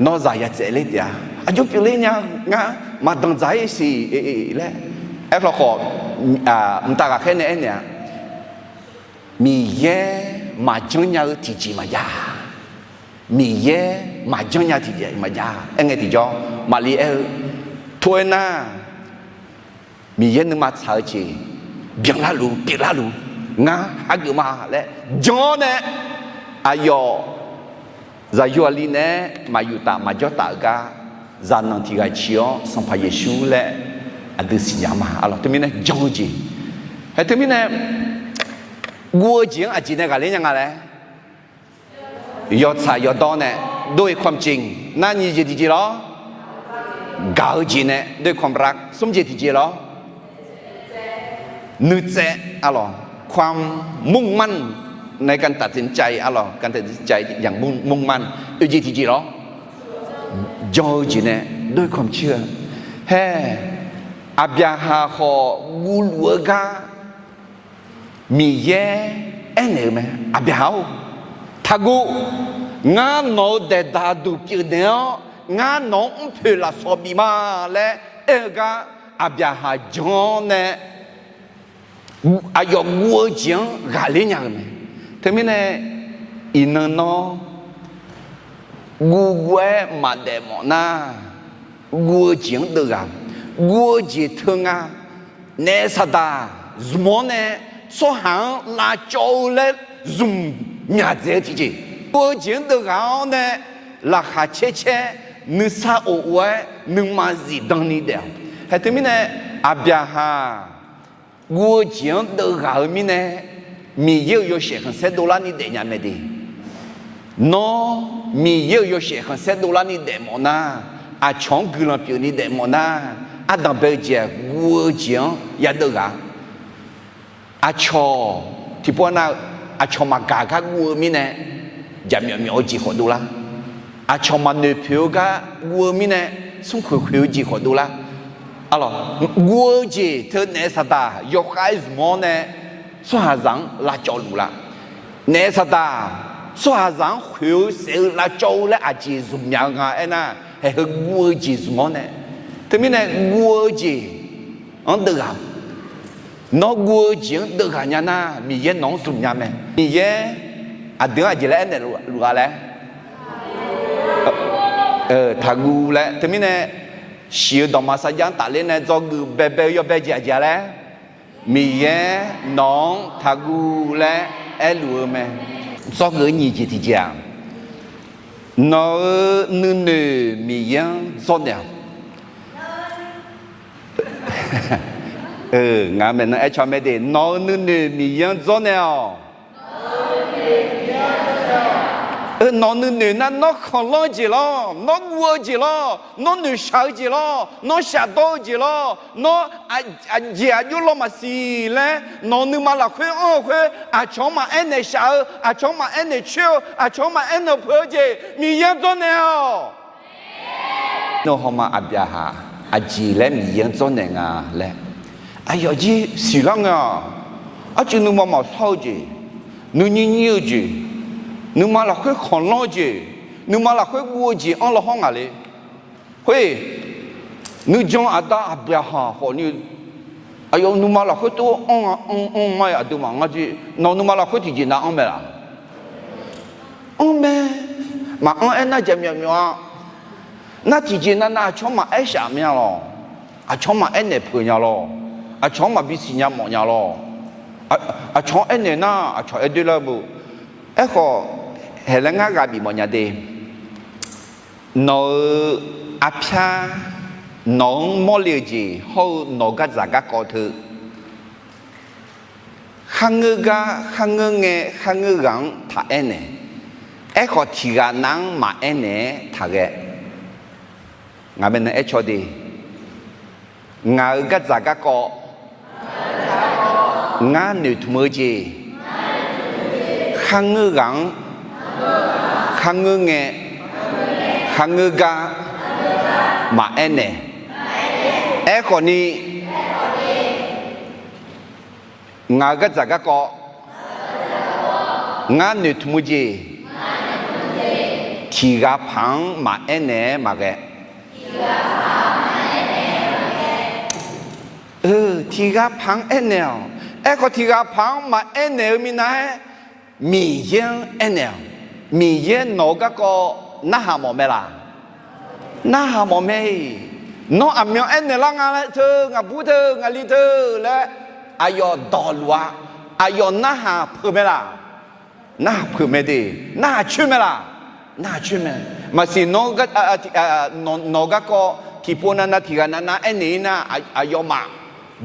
Nawr zaq ya tsaevler taef-a. Aqjox pyeufler nya, ngar maqdanq dzaq-ir siq laer. Aerkhawf, mqtav ghaqkhaer nae aernaeq-a, Miqyaer maqjanr nya-eu tiqjeq maqjav. Miqyaer maqjanr nya tiqjeq maqjav. Aerngae tiqjawr, Maqli aer-eu, Tov-aer nar, Miqyaer nuima tsaq-eu jeq byanlar luf, pyeuflar luf, ngar hageuf ma laer jan-awr nae, aqyawf zaqyo aqli naeq-aer maqyuf taf maqjawr taf-eu gar, zaqnanq tiq ghaq ciq-awr Sanqpaq Yeqsur laer aqdui siqnya ma. Arlawq, teumirnae jan-eu jeq, hae teumirnae guv-eu jeq-anr aqjeq nae ghaqler nya nga laer, yawtsaq yawdawr nae ด้วยความจริง nar nyiq jeq tiqjeq lawr, gaq-eu jeq nae ด้วยความรัก smr jeq tiqjeq lawr, nuitsaev, arlawq, ความมุ่งมั่น ในการตัดสินใจ arlawq, การตัดสินใจอย่างมุ่งมั่น oe jeq tiqjeq lawr, jan-eu jeq nae ด้วยความเชื่อ hae. Aqbyaqhaq khawf guvluf-eu gar Miqyaer aernaeq-eu mae, Aqbyaqhaq-or, taqguv. Ngar nawq-eu daeqdaq duq pyeufnaeq-awr, ngar nawq-anr mrpoeq lafsawq bif ma laer aer-eu gar, Aqbyaqhaq jan-awr nae aqyawf guv-eu jeq-anr ghaqler nya-eu mae. Teumirnae, iqnan nawr guvguv-aer maqdaef mawf nar, guv-eu jeq-anr deuvghaq, guv-eu jeq teu nga, naef saqdaq zmq-awr nae tsawrhaq-anr lavcawv-eu laer zmq myaq dzaeq-eu tiqjeq, guv-eu jeq-anr deuvghaq-awr nae laqkhaq caer caer, nuisar of of-aer nuima zifdan ni daef-awq. Hae teumirnae, Aqbyaqhaq guv-eu jeq-anr deuvghaq-eu mirnae, Miqyaer-euq yawshaef khanqsaer dovlar ni daefnya mae de. Nawr Miqyaer-euq yawshaef khanqsaer dovlar ni daefmawf nar, aqcawq-anr guiqlanq pyeuf ni daefmawf nar, ardanq bae-eu jeq-aq guv-eu jeq-anr yadeuvghaq. Aqcawq tiqpov nar-eu, aqcawq maqgaq gar guv-eu mirnae, jaqmyawf myawf-eu jeq khawf dovlar. Aqcawq maqnoeq poeq-eu gar guv-eu mirnae, smrkhoeq khoeq-eu jeq khawf dovlar. Arlawq, guv-eu jeq teu naef saqdaq yawkhav-aer zmq-awr nae tsawrhaqzaq-anr lavcawv luf la. Naef saqdaq tsawrhaqzaq-anr khoeq-eu saef-eu lavcawv-eu laer aqjeq zmq myaq-eu nga aernar, haeq heu guv-eu jeq zmq-awr nae. Teumirnae guv-eu jeq-anr deuvghaq. Nawr guv-eu jeq-anr deuvghaq nya nar, Miqyaer nawq-anr zmq nya mae. Miqyaer aqdui-anr aqjeq laer aernaeq luf-a laer, taqguv laer. Teumirnae, shiq-eu dawqma sarjax-anr tafler nae dzawgeuf baebae-eu yawbae jeq aqjeq-a laer, Miqyaer nawq-anr taqguv laer aerluf-eu mae. Dzawgeuf-eu nyiq jeq tiqjeq-aq, nawq-euq nuinoeq Miqyaer-anr dzawrnaeq-awq. Ngaq maeqnan aercaw mae de, nawq-euq nuinoeq Miqyaer-anr dzawrnaeq-awq. Nawq nuinoeq nar nawr khanqlanr-eu jeq lawr, nawr guv-eu jeq lawr, nawr noeqshaq-eu jeq lawr, nawr shafdawr-eu jeq lawr, nawr aqjeq aqjox lawr maqsiq laer nawq-euq nuima lafkhoer anr-eu khoer, aqcawq-anr maqaer naeq shaf-eu, aqcawq-anr maqaer naeq coer-eu, aqcawq-anr maqaer naeq peuq-eu jeq Miqyaer-anr dzawrnaeq-awq. Nawr hawma Aqbyaqhaq aqjeq laer Miqyaer-anr dzawrnaeq nga laer, aqyawf jir siqlar ngae-aq, arcuiv nuima maqshawr-eu jeq, nuinyir nyir-eu jeq, nuima lafkhoer khanqlanr-eu jeq, Nuima lafkhoer guv-eu jeq anr law hawr ngaq le. Khoer, nuijan aqda Aqbyaqhaq khawfni, aqyawf nuima lafkhoer tov-anr anr anr ma-iq aqduimaf ngar jir nawq nuima lafkhoer tiqjeq nav anr mae laq? Anr mae. Maqanr aernar jaqmyawf myawf-a. Nar tiqjeq navnav aqcawq-anr maqaer shaf mya lawq. Aqcawq-anr maqaer naeq peuq nya lawq. Aqcawq-anr maqbi siqnya mawf nya lawq. Aqcawq-anr aernaeq nar aqcawq aer doer lar-eu beu. Aerkhawf, haeq laer ngar ghaq bif mawf nya de. Nawq-euq arpyar, nawq-anr mawrle-eu jeq hawr-eu nawq-eu gardzaq garkawv teu kharngeur gar, kharngeur ngae, kharngeur ghaq-anr taq aernaeq. Aerkhawf, tiq ghaq nav-anr maqaer naeq-aer taqghae. Ngaq bae nan aer caw de. Ngaq-euq gardzaq garkawv, ngar noeqtmq-eu jeq, kharngeur ghaq-anr, kharngeur ngae, kharngeur gar maqaer naeq. Aerkhawfni, ngaq-euq gardzaq garkawv, ngar noeqtmq-eu jeq, tiq ghaq paq-anr maqaer naeq-aer maqghae. Tiq ghaq paq-anr aernaeq-awq. Aerkhawf, tiq ghaq paq-anr maqaer naeq-eu minav-aer, Miqyaer-anr aernaeq-awq. Miqyaer nawq-eu garkawv narhaq mawf mae laq? Narhaq mawf mae-iq. Nawr aqmyan aernaeq lar nga laer teu, ngaqbur teu, ngaqli teu laer aqyawf dawqluf-a. Aqyawf narhaq peuq mae laq? Narhaq peuq mae de. Narhaq coer mae laq? Narhaq coer mae. Maqsiq nawq-eu garkawv tiqpov navnav tiq ghaq navnav aernaeq-ir nar, aqyawfmaf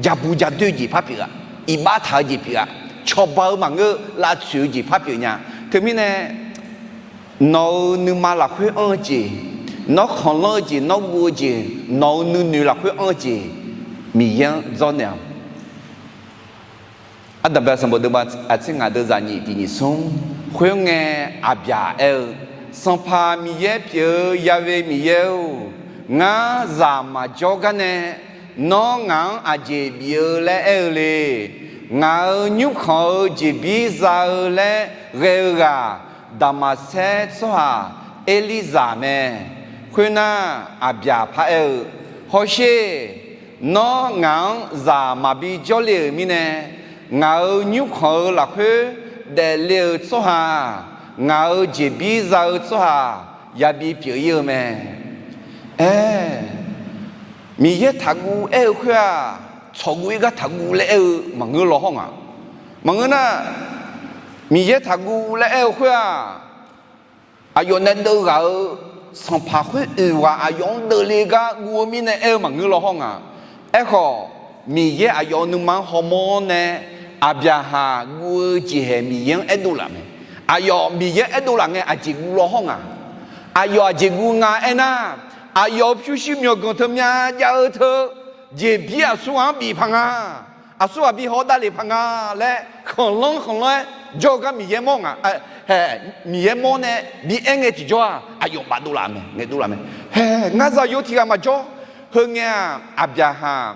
jabu jadoer-eu jeq par pyeuf-a. Iqbax taq-eu jeq pyeuf-a. Cawba-eu maqngeur, lavtsoeq-eu jeq par pyeuf nya. Teumirnae, nawq-euq nuima lafkhoer anr-eu jeq, nawr khanqlanr-eu jeq, nawr guv-eu jeq, nawq-euq nuinoeq lafkhoer anr-eu jeq, Miqyaer-anr dzawrnaeq-awq. Ardanqbae sanqbof deuvma aqtser ngaq deuvzaq nyiq tiq nyiq smr. Khoerngae, Aqbyaq aer-eu, Sanqpaq Miqyaer pyeuf-eu Ya'we Miqyaer-or, ngar zaq maqjawr gar nae, nawr ngaq-anr aqjeq bif-eu laer aer-eu le. Ngaq-euq nymrkhanq-eu jeqbir za-eu laer ghae-eu ghaq, Daqmaqsaer tsawrhaq Erlirzaq mae. Khoernar, Aqbyaq paraer-eu, Hawsher, nawr ngaq-anr zaq maqbi jawrle-euq mirnae, ngaq-euq nymrkhanq-eu lafkhoer daefle-eu tsawrhaq, ngaq-euq jeqbir za-eu tsawrhaq yabi pyeuf-ir-eu mae. Aer, Miqyaer taqguv aer-eu khoer-aq, tsawqguv-ir gar taqguv laer aer-eu maqngeur law hawr nga. Maqngeur nar, Miqyaer taqguv laer aer-eu khoer-aq, aqyawf nae deuv ghaq-eu sanqpaq khoer oeq ghaq aqyawf-anr deuvle gar guv-eu mirnae aer-eu maqngeur law hawr nga. Aerkhawf, Miqyaer aqyawf-euq nuima-anr hawmawr nae Aqbyaqhaq guv-eu jeqhaeq Miqyaer-anr aerdov laf mae. Aqyawf Miqyaer aerdov laf ngae aqjeq guv law hawr nga. Aqyawf aqjeq guv nga aernar, aqyawf-euq pyurshuir myawqganq teu myav jav-eu teu, jeqbir aqsur ghaq-anr bif paq nga, aqsur ghaq bi haw davlef paq nga laer khanqlanr khanqlanr-aer jawr-eu gar Miqyaer mawr nga. Hae, Miqyaer mawr nae bi aer ngae tiqjawr-aq, aqyawf bafdov laf mae, ngaeqdov laf mae. Hae, ngar zaqyo tiq ghaq maqjawr. Heu ngae-aq, Aqbyaqhaq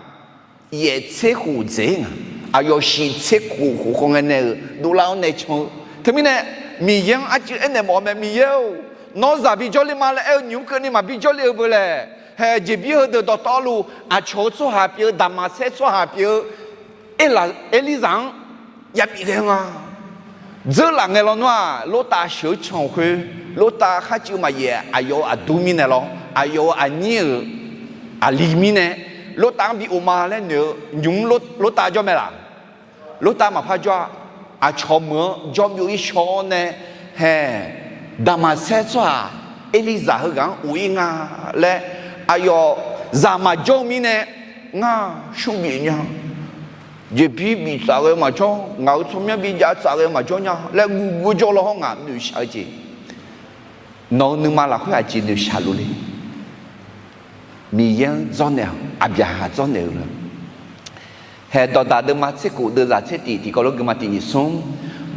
yaef tser khof dzaeq nga. Aqyawf shiq tser khof khof khawf ngae nae-euq dovlar-awr nae can-eu. Teumirnae, Miqyaer-anr arcuiv aernaeq mawf-eu mae, Miqyaer-or, nawr zaq bi jawrle ma laer aer-eu nymq-mr keuvni maqbi jawrle-eu beu laer. Hae, jeqbir heudeuq dawqtawvluf aqcawq-eu tsawrhaq pyeuf-eu, Daqmaqsaer tsawrhaq pyeuf-eu, Erlirzaq-anr yabi ghae-eu nga. Dzeurlaf ngae lawnmr-aq, Lortav sheuq-eu can-eu khoer, Lortav kharcuiv maqyaef, aqyawf-euq aqdur mirnae lawr, aqyawf-euq aqnyir-euq aqli mirnae, Lortav-anr bi of ma laer noeq-eu nymq-mr Lortav jawr mae laq? Lortav maqpar jawr-a. Aqcawq meuq-anr jawr byov-ir shaw-awr nae, hae, Daqmaqsaer tsawrhaq Erlirzaq heughaq-anr of-ir nga laer, aqyawf zaq maqjawr-eu mirnae, ngar shmr bif nya, jeqbir bif tsaf ghae-eu maqjawr, ngaq-euq tsawrmyanr bi jav tsaf ghae-eu maqjawr nya laer guv guv-eu jawr law hawr ngaq noeqshaq-eu jeq. Nawq-euq nuima lafkhoer aqjeq noeqshaq luf le. Miqyaer-anr dzawrnaeq-awq, Aqbyaqhaq dzawrnaeq-eu le. Hae, Dawqdaq deuvma tser khof deuvzaq tser tif tiqkawv lof geufma tiq nyiq smr.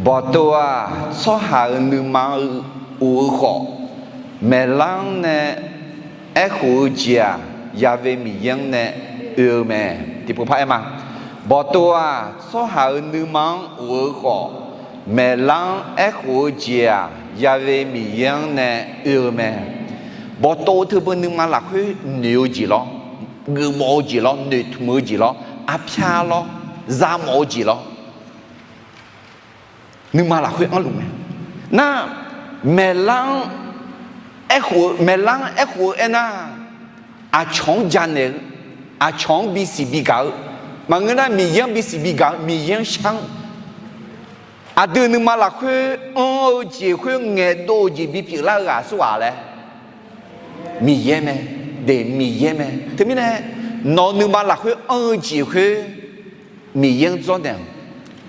Bawqtov-aq, tsawrhaq-euq nuima-eu of-eu khawf, maeqlar-anr nae aerkhof-eu jeq-aq, Ya'we Miqyaer-anr nae oe-eu mae. Tiqpov par aer ma. Bawqtov-aq, tsawrhaq-euq nuima-anr of-eu khawf, Maeqlar-anr aerkhof-eu jeq-aq, Ya'we Miqyaer-anr nae oe-eu mae. Bawqtov-eu teubeu nuima lafkhoer noeq-eu jeq lawr, geufmawf-eu jeq lawr, noeqtmq-eu jeq lawr, arpyar lawr, zamawf-eu jeq lawr, nuima lafkhoer anrluf mae. Nar, maeqlar-anr aerkhof-eu, maeqlar-anr aerkhof-eu aernar, aqcawq-anr janaeq-eu, aqcawq-anr bisiq bigaq-eu, maqngeur nar Miqyaer-anr bisiq bigaq-eu, Miqyaer-anr shar-anr, aqdui nuima lafkhoer anr-eu jeq khoer ngaeqdov-eu jeq bipyeuf lar-eu ghaq aqsurghaq laer, Miqyaer mae. De, Miqyaer mae. Teumirnae, nawq-eu nuima lafkhoer anr-eu jeq khoer Miqyaer-anr dzawrnaeq-awq.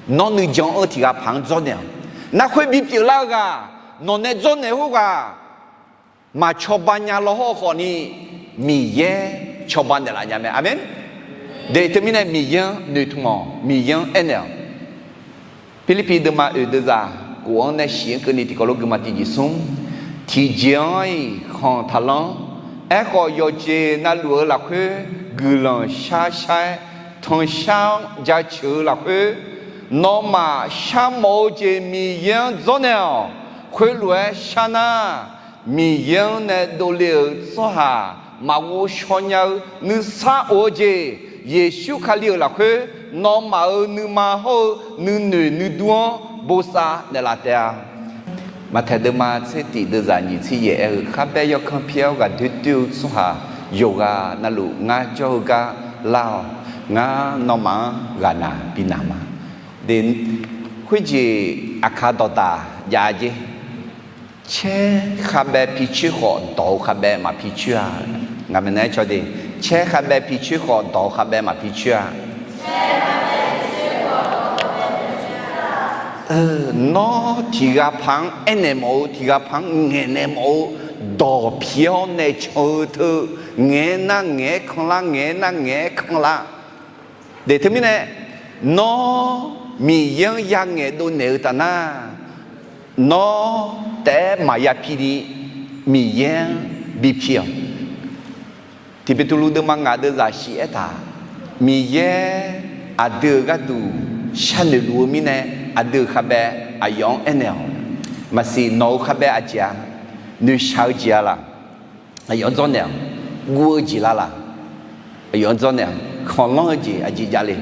Nawr nuijan anr-eu tiq ghaq paq-anr dzawrnaeq-awq. Nar khoer bipyeuf lar-eu ghaq, nawq nae dzawrnaeq khoerghaq maqcawba nya law hawr-eu khawfni, Miqyaer cawba naeqlaf nya mae. Aqmeq. De, teumirnae Miqyaer-anr noeqtmq-awq, Miqyaer-anr aernaeq-awq. Pirlirpiv deuvma oeq deuvzaq kof-anr nae shif-anr keuvni tiqkawv lof guiqma tiqjeq smr. Tiqjeq-anr-iq khanq taqlanr. Aerkhawf, yawqjeq navluf-eu lafkhoer guiqlanq shar shar-aer, tanqshar-anr jaceuq-eu lafkhoer, nawmaf sharmawf-eu jeq Miqyaer-anr dzawrnaeq-awq. Khoerlof-aer shar nar, Miqyaer-anr nae dovle-euq tsawrhaq maqghov shaw nya-eu nuisar of-eu jeq, Yeqsur Kali-euq lafkhoer nawmaf-euq nuima hawr-eu nuinoeq nuidur-anr bosav naeqlaf taef-a. Maqtaeq deuvma tser tiq deuvzaq nyiq tser yaef aer-eu, Kharbae yawkanr pyaer-awr ghaqdoer doer-eu tsawrhaq yawqghaq navluf ngar jawr-eu gar lar-awq. Ngar nawmaf-anr ghaqnaq binaq ma. De, khoerjeq aqkaq dawqdaq jav-a jer. Caer khavbae pi coer khawf, dawq-eu khavbae maqpi coer-a. Ngaq maeqnan-aer caw de, caer khavbae pi coer khawf, dawq-eu khavbae maqpi coer-a. Nawr tiq ghaq paq-anr aernaeq mawf-eu, tiq ghaq paq-anr ngaeqnaeq mawf-eu, dawq pi-awr nae can-eu teu, ngaeq-aer nar ngaeq-aer kanlar, ngaeq-aer nar ngaeq-aer kanlar. De, teumirnae, nawr Miqyaer-anr yangaeq dovnaeq-eu taf nar, nawr taef-aer maqya pi ni Miqyaer-anr bi pi-awq. Tiq Beqtuvluv deuvma ngaq deuvzaq shif aertaq, Miqyaer aqdui-euq gharduq sharnoeq luf-eu mirnae, aqdui-euq khavbae aqyawf-anr aernaeq-awq. Maqsiq nawq-euq khavbae aqjeq-a, noeqshaq-eu jeq-a laq, aqyawf-anr dzawrnaeq-awq. Guv-eu jeq la laq, aqyawf-anr dzawrnaeq-awq. Khanqlanr-eu jeq aqjeq javle,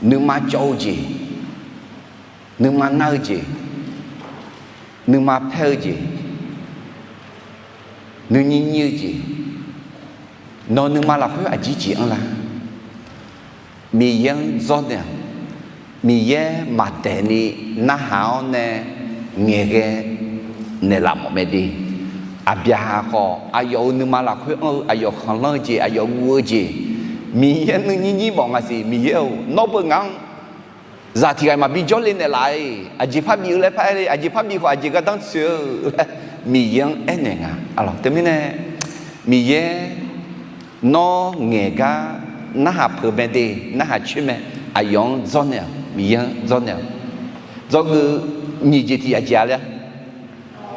nuima cawv-eu jeq, nuima nar-eu jeq, nuima paer-eu jeq, nuinyir nyir-eu jeq, nawq-eu nuima lafkhoer aqjeq jeq anrlar. Miqyaer-anr dzawrnaeq-awq. Miqyaer maqdaeq ni narhaq-awr nae ngaeqghae naeqlaf mawf mae de. Aqbyaqhaq khawf, aqyawf-euq nuima lafkhoer anr-eu, aqyawf khanqlanr-eu jeq, aqyawf guv-eu jeq, Miqyaer nuinyir nyir mawf ngaq siq. Miqyaer-or, nawr beu ngaq-anr zaq tiq ghaq maqbi jawrle naeqlaf-iq, aqjeq parbi-eu laer paraer le, aqjeq parbi khawf aqjeq gardanr tsoeq-eu laer Miqyaer-anr aernaeq nga. Teumirnae, Miqyaer nawr ngaeq gar narhaq peuq mae de, narhaq coer mae, aqyawf-anr dzawrnaeq-awq, Miqyaer-anr dzawrnaeq-awq. Dzawgeuf nyiq jeq tiq jeq aqjeq-a laer,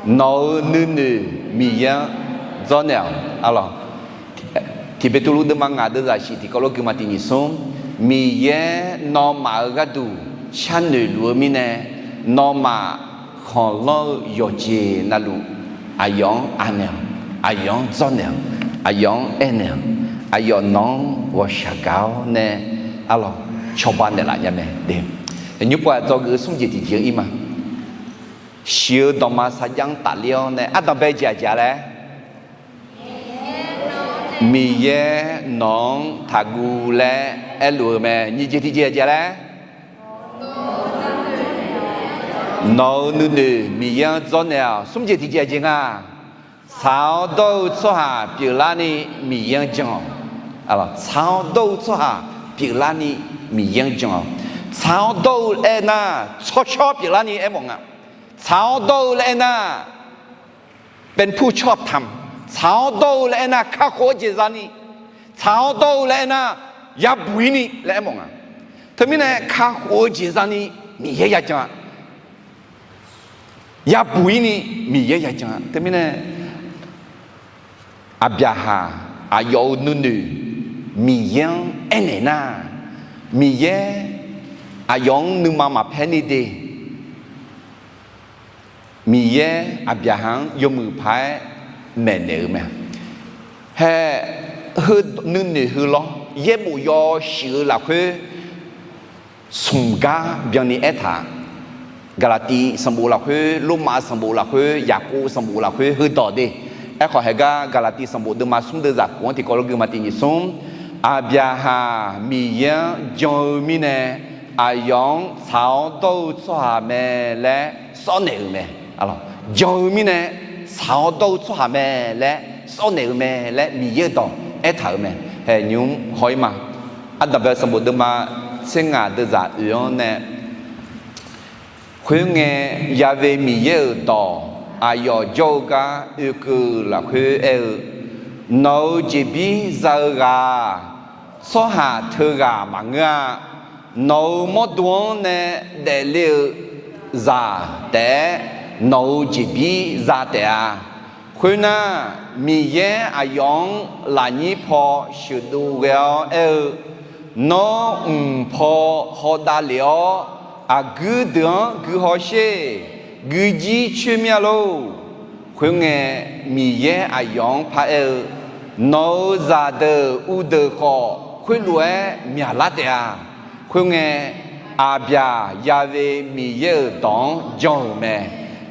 nawq-euq nuinoeq Miqyaer-anr dzawrnaeq-awq. Alawq, Tiq Beqtuvluv deuvma ngaq deuvzaq shif tiqkawv lof guiqma tiq nyiq smr, Miqyaer nawmaf-euq gharduq sharnoeq luf-eu mirnae, nawmaf khanqlanr-eu yawqjeq navluf aqyawf-anr anaeq-awq, aqyawf-anr dzawrnaeq-awq, aqyawf-anr aernaeq-awq, aqyawf nawq-anr ghawqshaq gaq-awr nae, alawq, cawba naeqlaf nya mae. Nymr pov-aq dzawgeuf-eu smr jeq tiq jeq-anr ir ma. Shiq-eu dawqma sarjax-anr tafler-awr nae ardanq bae jeq aqjeq-a laer, Miqyaer nawq-anr taqguv laer aerluf-eu mae. Nyiq jeq tiq jeq aqjeq laer, nawq-euq nuinoeq Miqyaer-anr dzawrnaeq-awq. Smr jeq tiq jeq aqjeq nga. Tsaq-awr dawr-eu tsawrhaq pyeuflarni Miqyaer-anr jan-awq. Tsaq-awr dawr-eu tsawrhaq pyeuflarni Miqyaer-anr jan-awq. Tsaq-awr dawr-eu aernar, tsawrshawr pyeuflarni aermawf nga. Tsaq-awr dawr-eu laer aernar, เป็นผู้ชอบธรรม. Tsaq-awr dawr-eu laer aernar, kakhof-eu jeq zani. Tsaq-awr dawr-eu laer aernar, yabuq-ir ni laer aermawf nga. Teumirnae kakhof-eu jeq zani Miqyaer yajan-a. Yabuq-ir ni Miqyaer yajan-a. Teumirnae Aqbyaqhaq aqyawf-euq nuinoeq Miqyaer-anr aernaeq nar, Miqyaer aqyawf-anr nuima maqpaer ni de. Miqyaer Aqbyaqhaq-anr yawmuiq paq-aer maeqnaeq-euq mae. Hae, heu nuinoeq heu lawr, yaerbof yawshuif-eu lafkhoer smq gar byanni aertaq-a. Gaqlaqtiv sanqbof lafkhoer, Lormav sanqbof lafkhoer, Yaqkov sanqbof lafkhoer heudawq de. Aerkhawf, haegar Gaqlaqtiv sanqbof deuvma smr deuv zaqkhof-anr tiqkawv lof guima tiq nyiq smr, Aqbyaqhaq Miqyaer-anr jan-eu mirnae, aqyawf-anr tsaq-awr dawr-eu tsawrhaq mae laer sawr naeq-euq mae. Jan-eu mirnae, tsaq-awr dawr-eu tsawrhaq mae laer sawr naeq-euq mae laer Miqyaer-euq dawq aertaq-euq mae. Hae, nymq-mr haw-ir ma. Ardanqbae sanqbof deuvma tser ngaq deuvzaq oeq-anr nae, khoerngae, Ya've Miqyaer-euq dawq aqyawf jawr-eu gar oekeuv lafkhoer aer-eu, Nawq-euq jeqbir za-eu ghaq-aq, tsawrhaq teughaq maqngeur-a. Nawq-euq mawrdo-anr nae daefle-eu zaq taef-aer nawq-euq jeqbir za taef-a. Khoernar, Miqyaer aqyawf-anr lafnyir paw sheuqdov ghae-awr aer-eu, Nawr mq paw hawdav lef-awr, aqguir deuq-anr gui hawsher. Guijir coer mir-a lor. Khoerngae, Miqyaer aqyawf-anr paraer-eu, Nawq-euq zaqdeuq uvdeuq khawf, khoerlof-aer myaqlar taef-a. Khoerngae, Aqbyaq Ya've Miqyaer-euq dawq-anr jan-euq mae.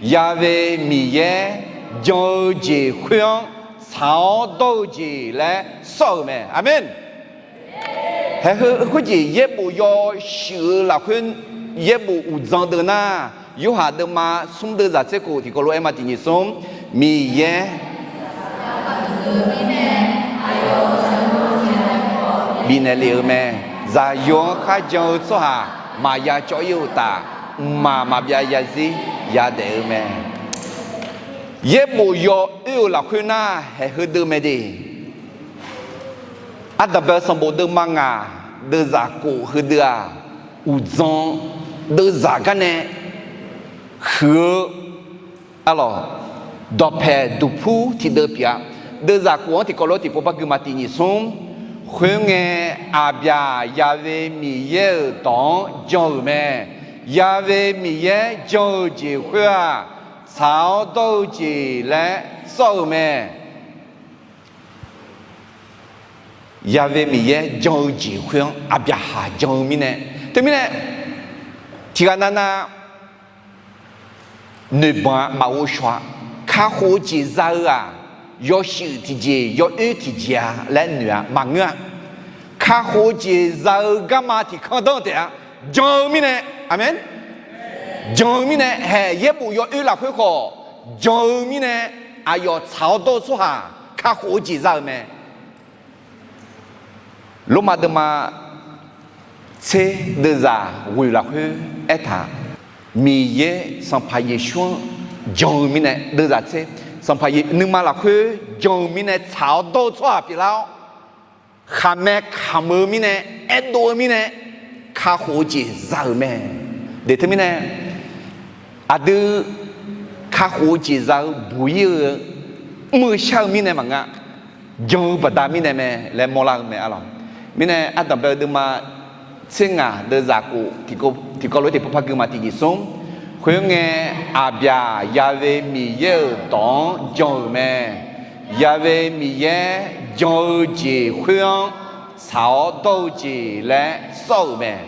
Ya've Miqyaer jan-eu jeq khoer-anr tsaq-awr dawr-eu jeq laer sawr-euq mae. Aqmeq. Haeqheu khoerjeq yaerbof yawshuif-eu lafkhoer yaerbof uqdzan deuv nar, Yorhaq deuvma smr deuvzaq tser khof tiqkawv lof-aer ma tiq nyiq smr, Miqyaer bifnaeq lef-eu mae. Zaqyo-anr kharjan-eu tsawrhaq maqya cawv-ir-eu uqtaf, mqmaq maqbyav yazir yadaef-eu mae. Yaerbof yawoer-eu lafkhoer nar, haeqheu deuv mae de. Ardanqbae sanqbof deuvma ngaq deuvzaq khof heudeuv-aq, uqdzan deuvzaq garnae huiq-eu, arlawq, dawqpaeq duqpur tiqdeuv pyeuf-a. Deuvzaq khof-anr tiqkawv lof-aer tiqpov par gui ma tiq nyiq smr. Khoerngae, Aqbyaq Ya've Miqyaer-euq dawq-anr jan-euq mae. Ya've Miqyaer jan-eu jeq khoer-aq, tsaq-awr dawr-eu jeq laer sawr-euq mae. Ya've Miqyaer jan-eu jeq khoer-anr Aqbyaqhaq jan-eu mirnae, teumirnae tiqghaq navnav noeqbanq-a maqghov shawq-a. Kakhof-eu jeq za-eu-aq, yawshuif tiqjeq yawoer tiqjeq-a laer noeq-a maqngeur-a. Kakhof-eu jeq za-eu garma tiqkanr danr taef-a. Jan-eu mirnae, aqmeq, jan-eu mirnae haeq yaerbof yawoer lafkhoer khawf, jan-eu mirnae aqyawf tsaq-awr dawr-eu tsawrhaq kakhof-eu jeq za-euq mae. Lormav deuvma tser deuvzaq ghoeq lafkhoer aertaq, Miqyaer Sanqpaq Yeqsur-anr jan-eu mirnae deuvzaq tser, Sanqpaq Yeq- nuima lafkhoer jan-eu mirnae tsaq-awr dawr-eu tsawrhaq pyeuflar-awr, khaqmae kamq-eu mirnae, aerdov-eu mirnae kakhof-eu jeq za-euq mae. Deq teumirnae aqdui kakhof-eu jeq za-eu buq-ir-eu, mr-eu shar-eu mirnae maqngeur, jan-eu baqda mirnae mae laer mawrlar-eu mae, arlawq. Mirnae ardanqbae-eu deuvma tser ngaq deuvzaq khof tiqkawv lof-aer tiqpov par gui ma tiq nyiq smr. Khoerngae, Aqbyaq Ya've Miqyaer-euq dawq-anr jan-euq mae. Ya've Miqyaer jan-eu jeq khoer-anr tsaq-awr dawr-eu jeq laer sawr-euq mae.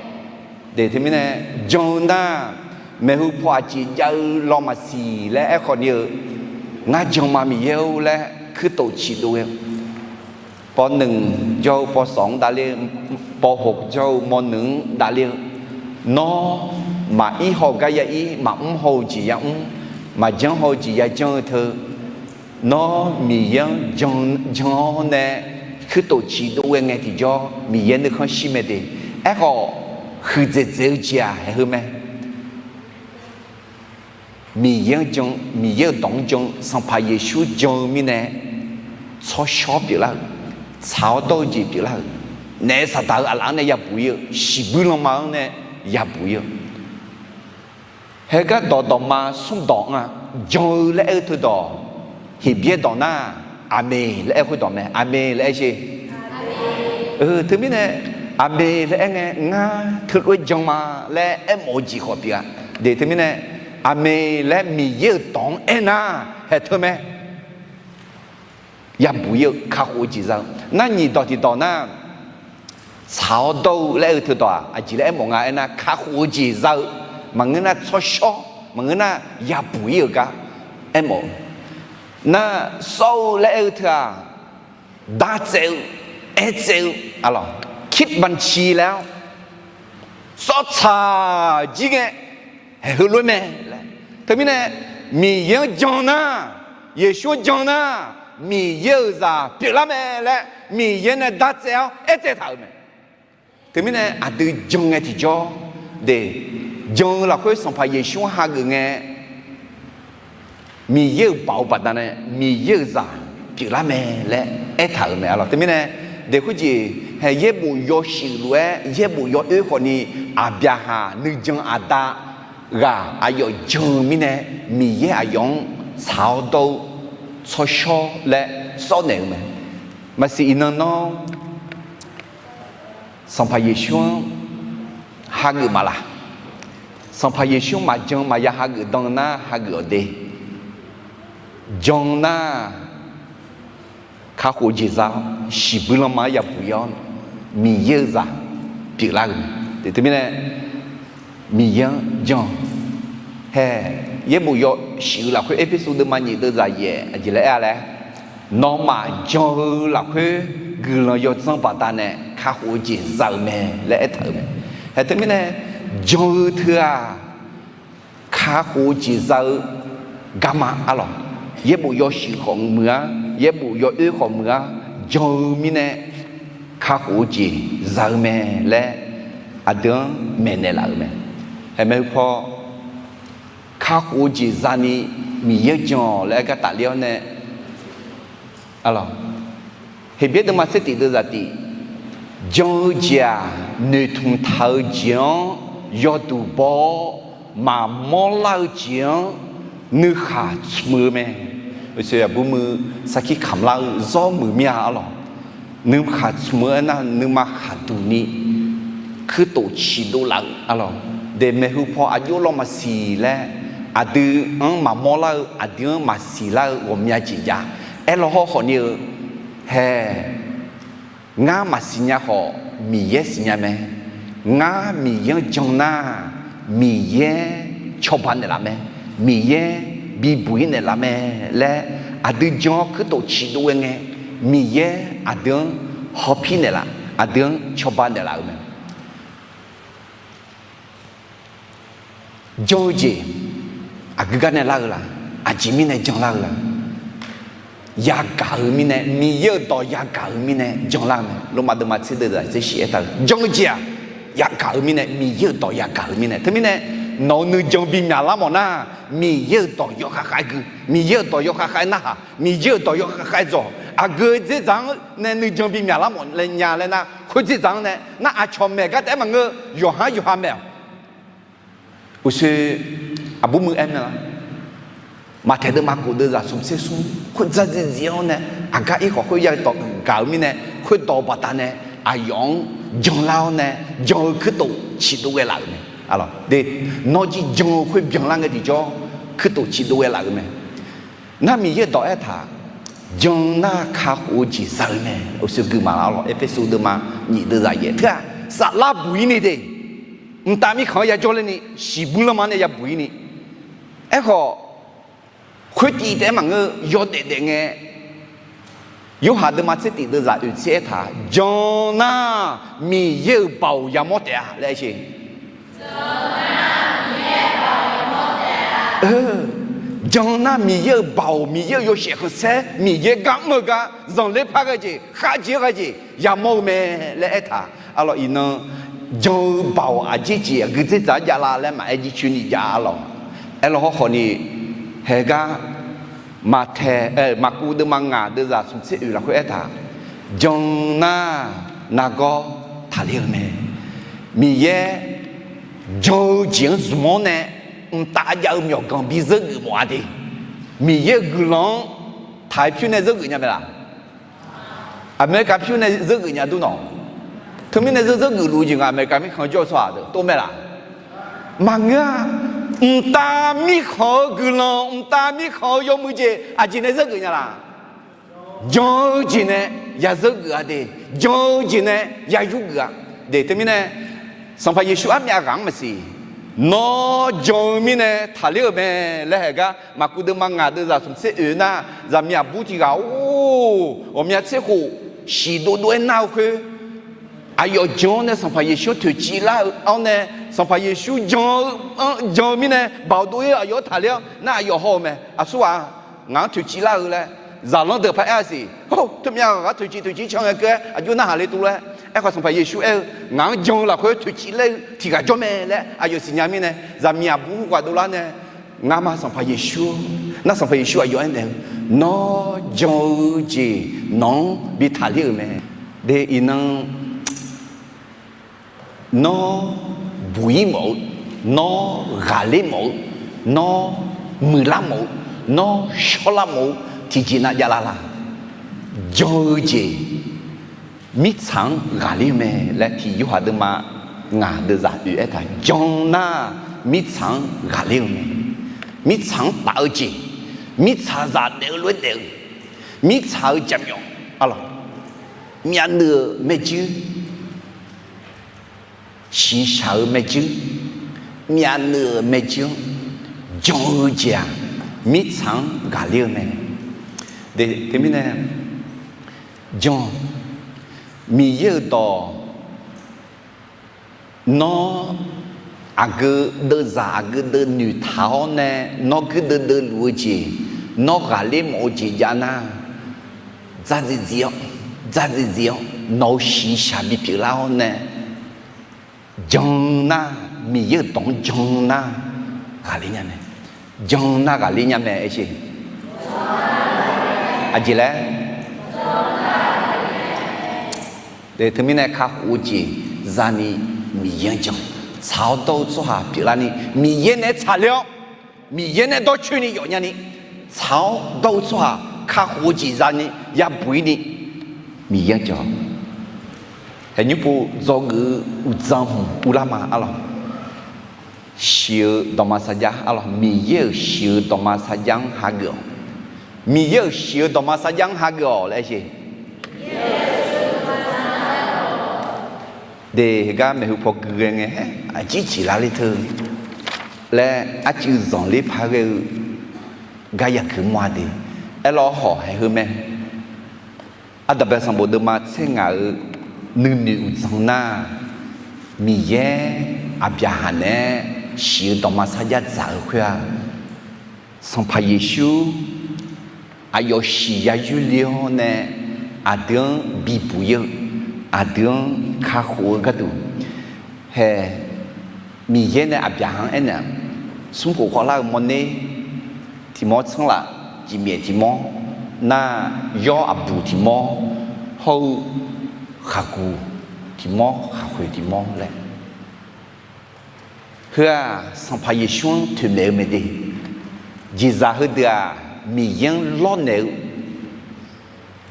Deq teumirnae jan-eu nar, maeqhu paw aqjeq jav-eu law maqsiq laer aerkhawf ni-eu, Ngar jan ma Miqyaer-or laer kuirtof ciqdov ghae-eu, pawv nmq jawr-eu pawv sawq-anr davler-eu, pawv hoq jawr-eu mawv nmq-anr davler-eu, Nawr maqir haw-eu gar ya ir, maqmr haw-eu jeq ya mr, maqjanr haw-eu jeq ya janr-eu teu, Nawr Miqyaer-anr jan-awr nae kuirtof ciqdov ghae ngae tiqjawr Miqyaer nuikhanr shir mae de. Aerkhawf, huiqdzaeq dzaeq-eu jeq-aq haeqheu mae. Miqyaer-anr jan, Miqyaer-euq dawq-anr jan, Sanqpaq Yeqsur jan-eu mirnae tsawrshawr pyeuflar-euq, tsaq-awr dawr-eu jeq pyeuflar-euq, naef saqdaq-euq aqlaf-anr nae yabuq ir-eu, shiqbuir lanma-anr nae yabuq ir-eu. Haegar dawq dawqma smr dawq-anr-aq, jan-eu laer aer-eu teudawq, Heqbyaer dawq nar, Aqmeq laer aer-eu khoerdawq mae. Aqmeq laer aer sher. Teumirnae, Aqmeq laer aer ngae, ngar teulof-aer jan ma laer aermawf-eu jeq khawf pyeuf-a. Deq teumirnae, Aqmeq laer Miqyaer-euq dawq-anr aernar, haeq teu mae. Yabuq ir-eu kakhof-eu jeq za-eu nar, nyiq dawq tiqdawq nar, tsaq-awr dawr-eu laer aer-eu teudawq-aq, aqjeq laer aermawf nga aernar, kakhof-eu jeq za-eu, maqngeur nar tsawrshawr, maqngeur nar yabuq ir-euq gar aermawf-eu. Nar, sawr-eu laer aer-eu teu-aq, dartsaev-eu, aertsaev-eu, aqlawq, kit banci laer-awr, sawr tsaq jir ngae, haeq heulof-aer mae laer. Teumirnae, Miqyaer-anr jan nar, Yeqsur-anr jan nar, Miqyaer-euq zaq pyeuflar mae laer Miqyaer nae dartsaev-awr aertsaev taq-euq mae. Teumirnae aqdui jan ngae tiqjawr de, jan-eu lafkhoer Sanqpaq Yeqsur-anr hageuf ngae, Miqyaer-euq baoq-eu baqdanae Miqyaer-euq zaq pyeuflar mae laer aertaq-euq mae, aqlawq. Teumirnae, daeqkhoer jeq hae yaerbof yawshuif lof-aer yaerbof yawoer khawfni, Aqbyaqhaq nuijan aqda ghaq aqyawf jan-eu mirnae, Miqyaer aqyawf-anr tsaq-awr dawr-eu tsawrshawr laer sawr naeq-eu mae. Maqsiq iqnan nawr Sanqpaq Yeqsur-anr hageuf maqlaq? Sanqpaq Yeqsur-anr maqjan maqya hageuf dan nar, hageuf-awq de. Jan nar, kakhof-eu jeq za-awr, shiqbuir lanma-anr yabuq ir-awr, Miqyaer-euq zaq pyeuflar-eu mae. Teumirnae, Miqyaer-anr jan hae, yaerbof yawshuif-eu lafkhoer Erpersu deuvma nyiq deuvzaq yaef aqjeq laer aer-a laer, nawmaf jan-eu lafkhoer guiqlanq yawdzanr baqdanae kakhof-eu jeq za-eu mae laer aertaq-euq mae. Hae teumirnae, jan-eu teu-aq, kakhof-eu jeq za-eu garma, aqlawq. Yaerbof yawshuif khawf muiq-ar, yaerbof yawoer khawf muiq-ar, jan-eu mirnae kakhof-eu jeq za-eu mae laer aqdui-anr maeqnaeq laf-euq mae. Hae maeqhu paw, kakhof-eu jeq zani Miqyaer-anr jan-awq laer aer gar tafler-awr nae, aqlawq, Heqbyaer deuvma tser tif deuvzaq tif, jan-eu jeq-aq, noeqtmq taq-eu jeq-anr yawduq baw-awr, maqmawr lar-eu jeq-anr nuikhaq tsmq-eu mae. Uqshoe aqbur muiq sarkir kamq lar-eu zawr muiq mir-a, aqlawq. Nuikhaq tsmq-eu aernar, nuima khaqduq ni kuirtof ciqdov laf-eu, aqlawq. Daeq maeqhu paw aqjox lawr maqsiq laer, aqdui-anr maqmawr lar-eu, aqdui-anr maqsiq lar-eu ghawqmya jeq jav. Aerlaw hawrkhawf ni-eu, hae, ngar maqsiq nya khawf, Miqyaer siqnya mae. Ngar Miqyaer-anr jan nar, Miqyaer cawba naeqlaf mae. Miqyaer bibuq ir naeqlaf mae laer, aqdui jan-awr kuirtof ciqdov ghae ngae, Miqyaer aqdui-anr hawpir naeqlaf, aqdui-anr cawba naeqlaf-euq mae. Jan-eu jeq aqgeu gar nae lar-eu la? Aqjeq mirnae jan lar-eu la? Yagaq-eu mirnae, Miqyaer-euq dawq yagaq-eu mirnae jan lar-eu mae. Lormav deuvma tser deuvzaq tser shif aertaq-eu, jan-eu jeq-aq, yagaq-eu mirnae, Miqyaer-euq dawq yagaq-eu mirnae. Teumirnae, nawq-euq nuijan bi myaqlar mawf nar, Miqyaer-euq dawq yawkhav khav-aer gui, Miqyaer-euq dawq yawkhav khav-aer narhaq, Miqyaer-euq dawq yawkhav khav-aer dzawq. Aqgeu dzerdzaq-anr nae nuijan bi myaqlar mawf nya laer nar, khoer dzerdzaq-anr nae nar, aqcawq maeq gar taef-aer maqngeur, yawqha-anr yawqha maeq-awq. Uqshoe aqbur muiq aer mae-a. Maqtaeq deuvma kof deuvzaq smq tser smr khoerdzaq zifzif-awr nae, aqgar ir khawf khoerya dawq gaq-eu mirnae, khoerdawq-eu baqdanae aqyawf-anr janlar-awr nae, jan-eu kuirtof ciqdov ghae laf-euq mae. Nawr jir jan-eu khoer byanlar ngae tiqjawr, kuirtof ciqdov ghae laf-euq mae. Nar Miqyaer-euq dawq aertaq, jan nar kakhof-eu jeq za-eu mae. Uqshoe gui maqlar lawq. Erpersu deuvma nyiq deuvzaq yaef teu-aq, saflar buq ir ni de. Mqtav mirkhanq-anr yajawr ler ni, shiqbuir lanma nae yabuq ir ni. Aerkhawf, khoertiv taef-aer maqngeur, yawdaef daef ngae, Yorhaq deuvma tser tif deuvzaq oeq tser aertaq, jan nar Miqyaer-euq baoq yamawr taef-a laer aer sher. Jan nar Miqyaer-euq baoq, Miqyaer-euq yawshaef khanqsaer, Miqyaer gar mr-eu gar zanqler par ghae jeq, kharjeq-anr ghae jeq yamawr-eu mae laer aertaq. Arlawq iqnan, jan-eu baoq aqjeq jeq aqgeu dzerdzaq-anr javlar laer maqaer jircoer ni jav arlawq. Aerlaw hawrkhawf ni, haegar, Maqtaeq, Maqkuv deuvma ngaq deuvzaq smq tser oeq lafkhoer aertaq, jan nar nargawr taqler-eu mae. Miqyaer jan-eu jeq-anr zmq-awr nae mqtav jav-eu myawqganq bi zeur geuf mawf-a de. Miqyaer-euq guiqlanq-anr taq-aer pyur nae zeur geuf nya mae laq? Aqmeqriqkaq pyur nae zeur geuf nya dur nawq. Teumirnae zeur zeur geuf luf-eu jeq nga, Aqmeqriqkaq mirkhanq jawr-eu tsawrhaq deuq tov mae laq? Maqngeur-a. Mqtav mirkhanq-eu guiqlanq, mqtav mirkhanq-eu yawmuiq jeq aqjeq nae zeur geuf nya laq? Jan-eu jeq nae ya zeur geuf-a de. Jan-eu jeq nae ya yur geuf-a de. Teumirnae, Sanqpaq Yeqsur armyav ghaq-anr maqsiq, nawr jan-eu mirnae taqler-euq mae laer haeq gar, maqkuv deuvma ngaq deuvzaq smq tser oeq nar, zaqmiq aqbur tiq ghaq-or, ghawqmya tser khof shiq dovdov-aer nar-eu khoer, aqyawf jan-awr nae Sanqpaq Yeqsur-anr toeqciv lar-eu-awr nae, Sanqpaq Yeqsur jan-eu, jan-eu mirnae baoq dov-ir aqyawf-anr taqler-awr nar aqyawf haw-eu mae. Aqsurghaq ngaq-anr toeqciv lar-eu laer zaqlanr deuq paq-aer-a siq. Hawr, teumyav ghaq gar toeqciv toeqciv can ngae keuv-aer aqjox narhaq le tuvlof-aer. Aerkhawf Sanqpaq Yeqsur aer-eu, ngaq-anr jan-eu lafkhoer toeqciv ler-eu tiq ghaq jawr mae laer aqyawf siqnya mirnae, zaqmiq aqbur khoerghaq dovlar nae, ngamaf Sanqpaq Yeqsur-or, nar Sanqpaq Yeqsur aqyawf aernaeq-eu, nawr jan-eu jeq nawq-anr bi taqler-euq mae. De iqnan, nawr buq-ir mawf-eu, nawr ghaqler mawf-eu, nawr muiqlar mawf-eu, nawr shawrlar mawf-eu tiqjeq nav javlar laq? Jan-eu jeq mirtsaq-anr ghaqler-eu mae laer tiq Yorhaq deuvma ngaq deuvzaq oeq aertaq, jan nar mirtsaq-anr ghaqler-eu mae. Mirtsaq-anr taf-eu jeq, mirtsaqzaq daef-eu lof-aer daef-eu, mirtsaq-eu jaqmyawf, arlawq, myavnuiv-euq maerjuir, shiqshaq-eu maerjuir, myavnuiv-euq maerjuir-anr jan-eu jeq-aq, mirtsaq-anr ghaqler-eu mae. De, teumirnae, jan, Miqyaer-euq dawq, nawr aqgeu deuvzaq aqgeu deuv noeqtaq-awr nae, nawr guirdeuv deuvluf-eu jeq, nawr ghaqler mawf-eu jeq jav nar, dzardziv dziv-awr, dzardziv dziv-awr nawq-euq shiqshaq bipyeuf lar-awr nae, jan nar, Miqyaer-euq dawq-anr jan nar, ghaqler nya mae. Jan nar ghaqler nya mae, aer sher. Aqjeq laer? Teumirnae kakhof-eu jeq zani Miqyaer-anr jan. Tsaq-awr dawr-eu tsawrhaq pyeuflarni Miqyaer nae tsaqler-awr, Miqyaer nae dawrcoeni yawfnya ni, tsaq-awr dawr-eu tsawrhaq kakhof-eu jeq zani yabuq-ir ni Miqyaer-anr jan. Haeqnymr pov dzawgeuf-eu uqdzan hmq uvlar ma, arlawq. Shiq-eu dawqma sarjax, arlawq, Miqyaer-euq shiq-eu dawqma sarjax-anr hageuf-awq. Miqyaer-euq shiq-eu dawqma sarjax-anr hageuf-awq laer sher. De, heugar maeqhu paw gui ghae ngae, haer aqjir jeq lavler teu laer arcuiv zanqler paq ghae-eu gar yagui mawr-a de. Aerlawr hawq haeq heu mae. Ardanqbae sanqbof deuvma tser ngaq-euq nuinoeq uqdzan nar, Miqyaer Aqbyaqhaq naeq-aer shiq-eu dawqma sarjax dzaq-eu khoer-aq, Sanqpaq Yeqsur aqyawf shiq ya yurle-awr nae aqdui-anr bibuq-ir-eu, aqdui-anr kakhof-eu gharduq, hae, Miqyaer nae Aqbyaqhaq-anr aernaeq-aq, smrkhof khawvlar-eu mawrner tiq mawr tsanr laf, cifmyaef tiq mawr nar, yawr aqbuq tiq mawr hawr-eu khaqguq tiq mawr khaqkhoeq tiq mawr laer. Heu-aq Sanqpaq Yeqsur-anr toeqmaeq-eu mae de. Jeqzaq heudeuq-aq Miqyaer-anr lawrnaeq-eu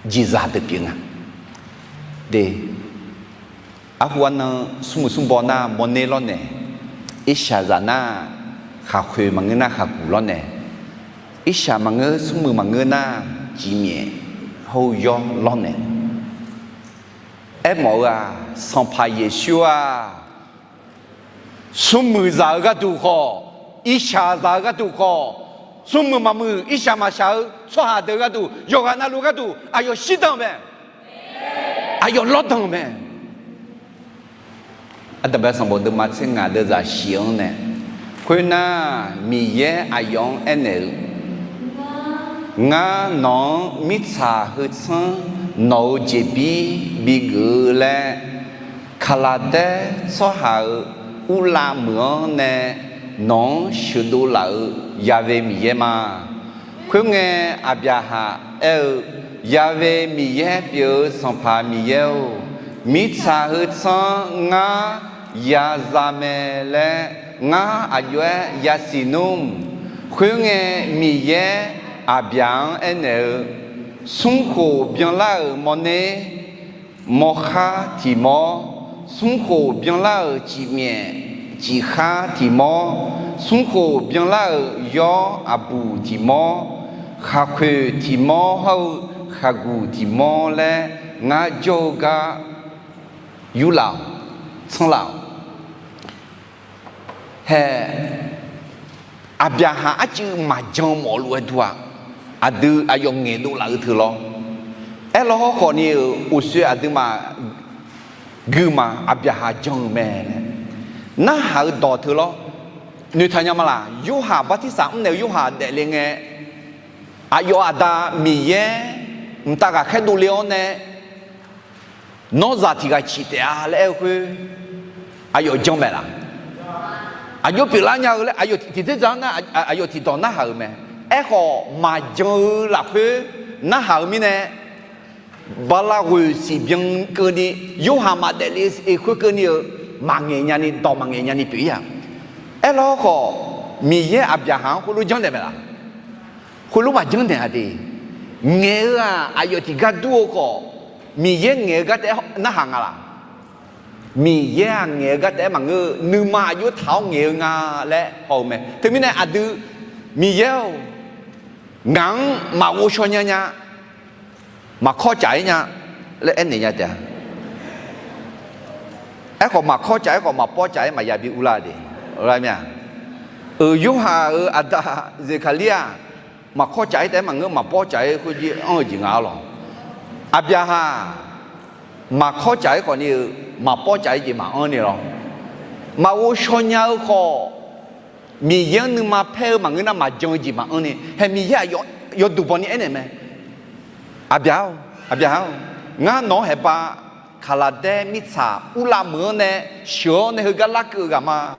jeqzaq deuq pyeuf nga de. Arhu arnan smrmuiq smrbaw nar mawrner lawrnaeq, irshaqzaq nar khaqkhoeq maqngeur nar khaqguq lawrnaeq, irshaq maqngeur smrmuiq maqngeur nar cifmyaef hawr-eu yawr lawrnaeq. Aermawf-eu-aq, Sanqpaq Yeqsur-aq, smrmuiqzaq-eu gharduq khawf, irshaqzaq-eu gharduq khawf, smrmuiq maqmuiq irshaq maqshaq-eu tsawrhaq deuq gharduq, yawqghaq navluf gharduq aqyawf shirdan-eu mae. Aqyawf lawrdan-eu mae. Ardanqbae sanqbof deuvma tser ngaq deuvzaq shif-anr nae, khoernar, Miqyaer aqyawf-anr aernaeq-eu, Ngar nawq-anr mirtsaq heu tsanr nawq-euq jeqbir bigeuf-eu laer, Kaqlaqdaer tsawrhaq-euq urlav meuq-anr nae nawq-anr sheuqdov laf-euq Ya've Miqyaer ma. Khoerngae, Aqbyaqhaq aer-eu, Ya've Miqyaer pyeuf-eu Sanqpaq Miqyaer-or, mirtsaq heu tsanr ngar ya za mae laer ngar aqjox-aer yasiq nmr. Khoerngae, Miqyaer Aqbyaq-anr aernaeq-eu, Smrkhof byanlar-euq mawrner, mawrkhar tiq mawr, smrkhof byanlar-euq cifmyaef ciqkhar tiq mawr, smrkhof byanlar-euq yawr aqbuq tiq mawr, khaqkhoeq tiq mawr hawr-eu khaqguq tiq mawr laer ngar jawr-eu gar yurlaf-awq, tsanrlaf-awq. Hae, Aqbyaqhaq arcuiv maqjan mawf luf-aer dur-aq, aqdui aqyawf ngaeqdov laf-eu teu lawr. Aerlawr hawrkhawf ni-euq uqshoe aqduimaf gui ma, Aqbyaqhaq jan-eu mae laer. Narhaq-eu dawq teu lawr. Noeqtaq nya ma laq? Yorhaq bartirsaq mrnaeq-eu Yorhaq daefle ngae, aqyawf aqda Miqyaer mqtav ghaqkhaer dovle-awr nae, nawr zaq tiq ghaq ciq taef-a laer aer-eu khoer, aqyawf jan maeq laq? Aqjox pyeuflar nya-eu laer aqyawf tiqdzer dzaq-anr nar, aqyawf tiqdawq narhaq-euq mae. Aerkhawf, maqjan-eu lafkhoer narhaq-eu mirnae, bala ghoeq siqbyan keuvni, Yorhaq maqdaef le-eu khoer keuvni-eu, maqngaeq nyani, dawq maqngaeq nyani pyeuf-ir-aq. Aerlawr khawf, Miqyaer Aqbyaqhaq-anr khoerlof janrnaeq mae laq? Khoerlof maqjanr naeq-a de. Ngaeq-eu-aq, aqyawf tiqgar dur-eu khawf, Miqyaer ngaeq-eu gar taef-aer narhaq nga laq? Miqyaer-aq ngaeq-eu gar taef-aer maqngeur-eu, nuima aqjox taq-awr ngaeq-eu nga laer haw-eu mae. Teumirnae aqdui, Miqyaer-or, ngaq-anr maqghov shaw nya nya, maqkawr caf-ir nya laer aernaeq nya taef-a. Aerkhawf, maqkawr caf-ir khawf, maqpawr caf-ir maqya bi urlar de. Lar mir-a. Euq Yorhaq-euq aqda Zeqkaqlir-aq, maqkawr caf-ir taef-aer maqngeur, maqpawr caf-ir khoerjir anr-eu jeq nga-ar lawq. Aqbyaqhaq maqkawr caf-ir khawf ni-eu, maqpawr caf-ir jeq maqanr ni lawr. Maqghov shaw nya-eu khawf, Miqyaer-anr nuima paer-eu maqngeur nar, maqjan-eu jeq maqanr ni. Hae, Miqyaer aqyawf yawduq baw ni aernaeq mae. Aqbyaq-or, Aqbyaqhaq-or, ngar nawq-anr haeqba kaqlaqdaer mirtsaq urlav meuq-anr nae sheuq-awr nae heugar larkeuv-eu ghaq ma.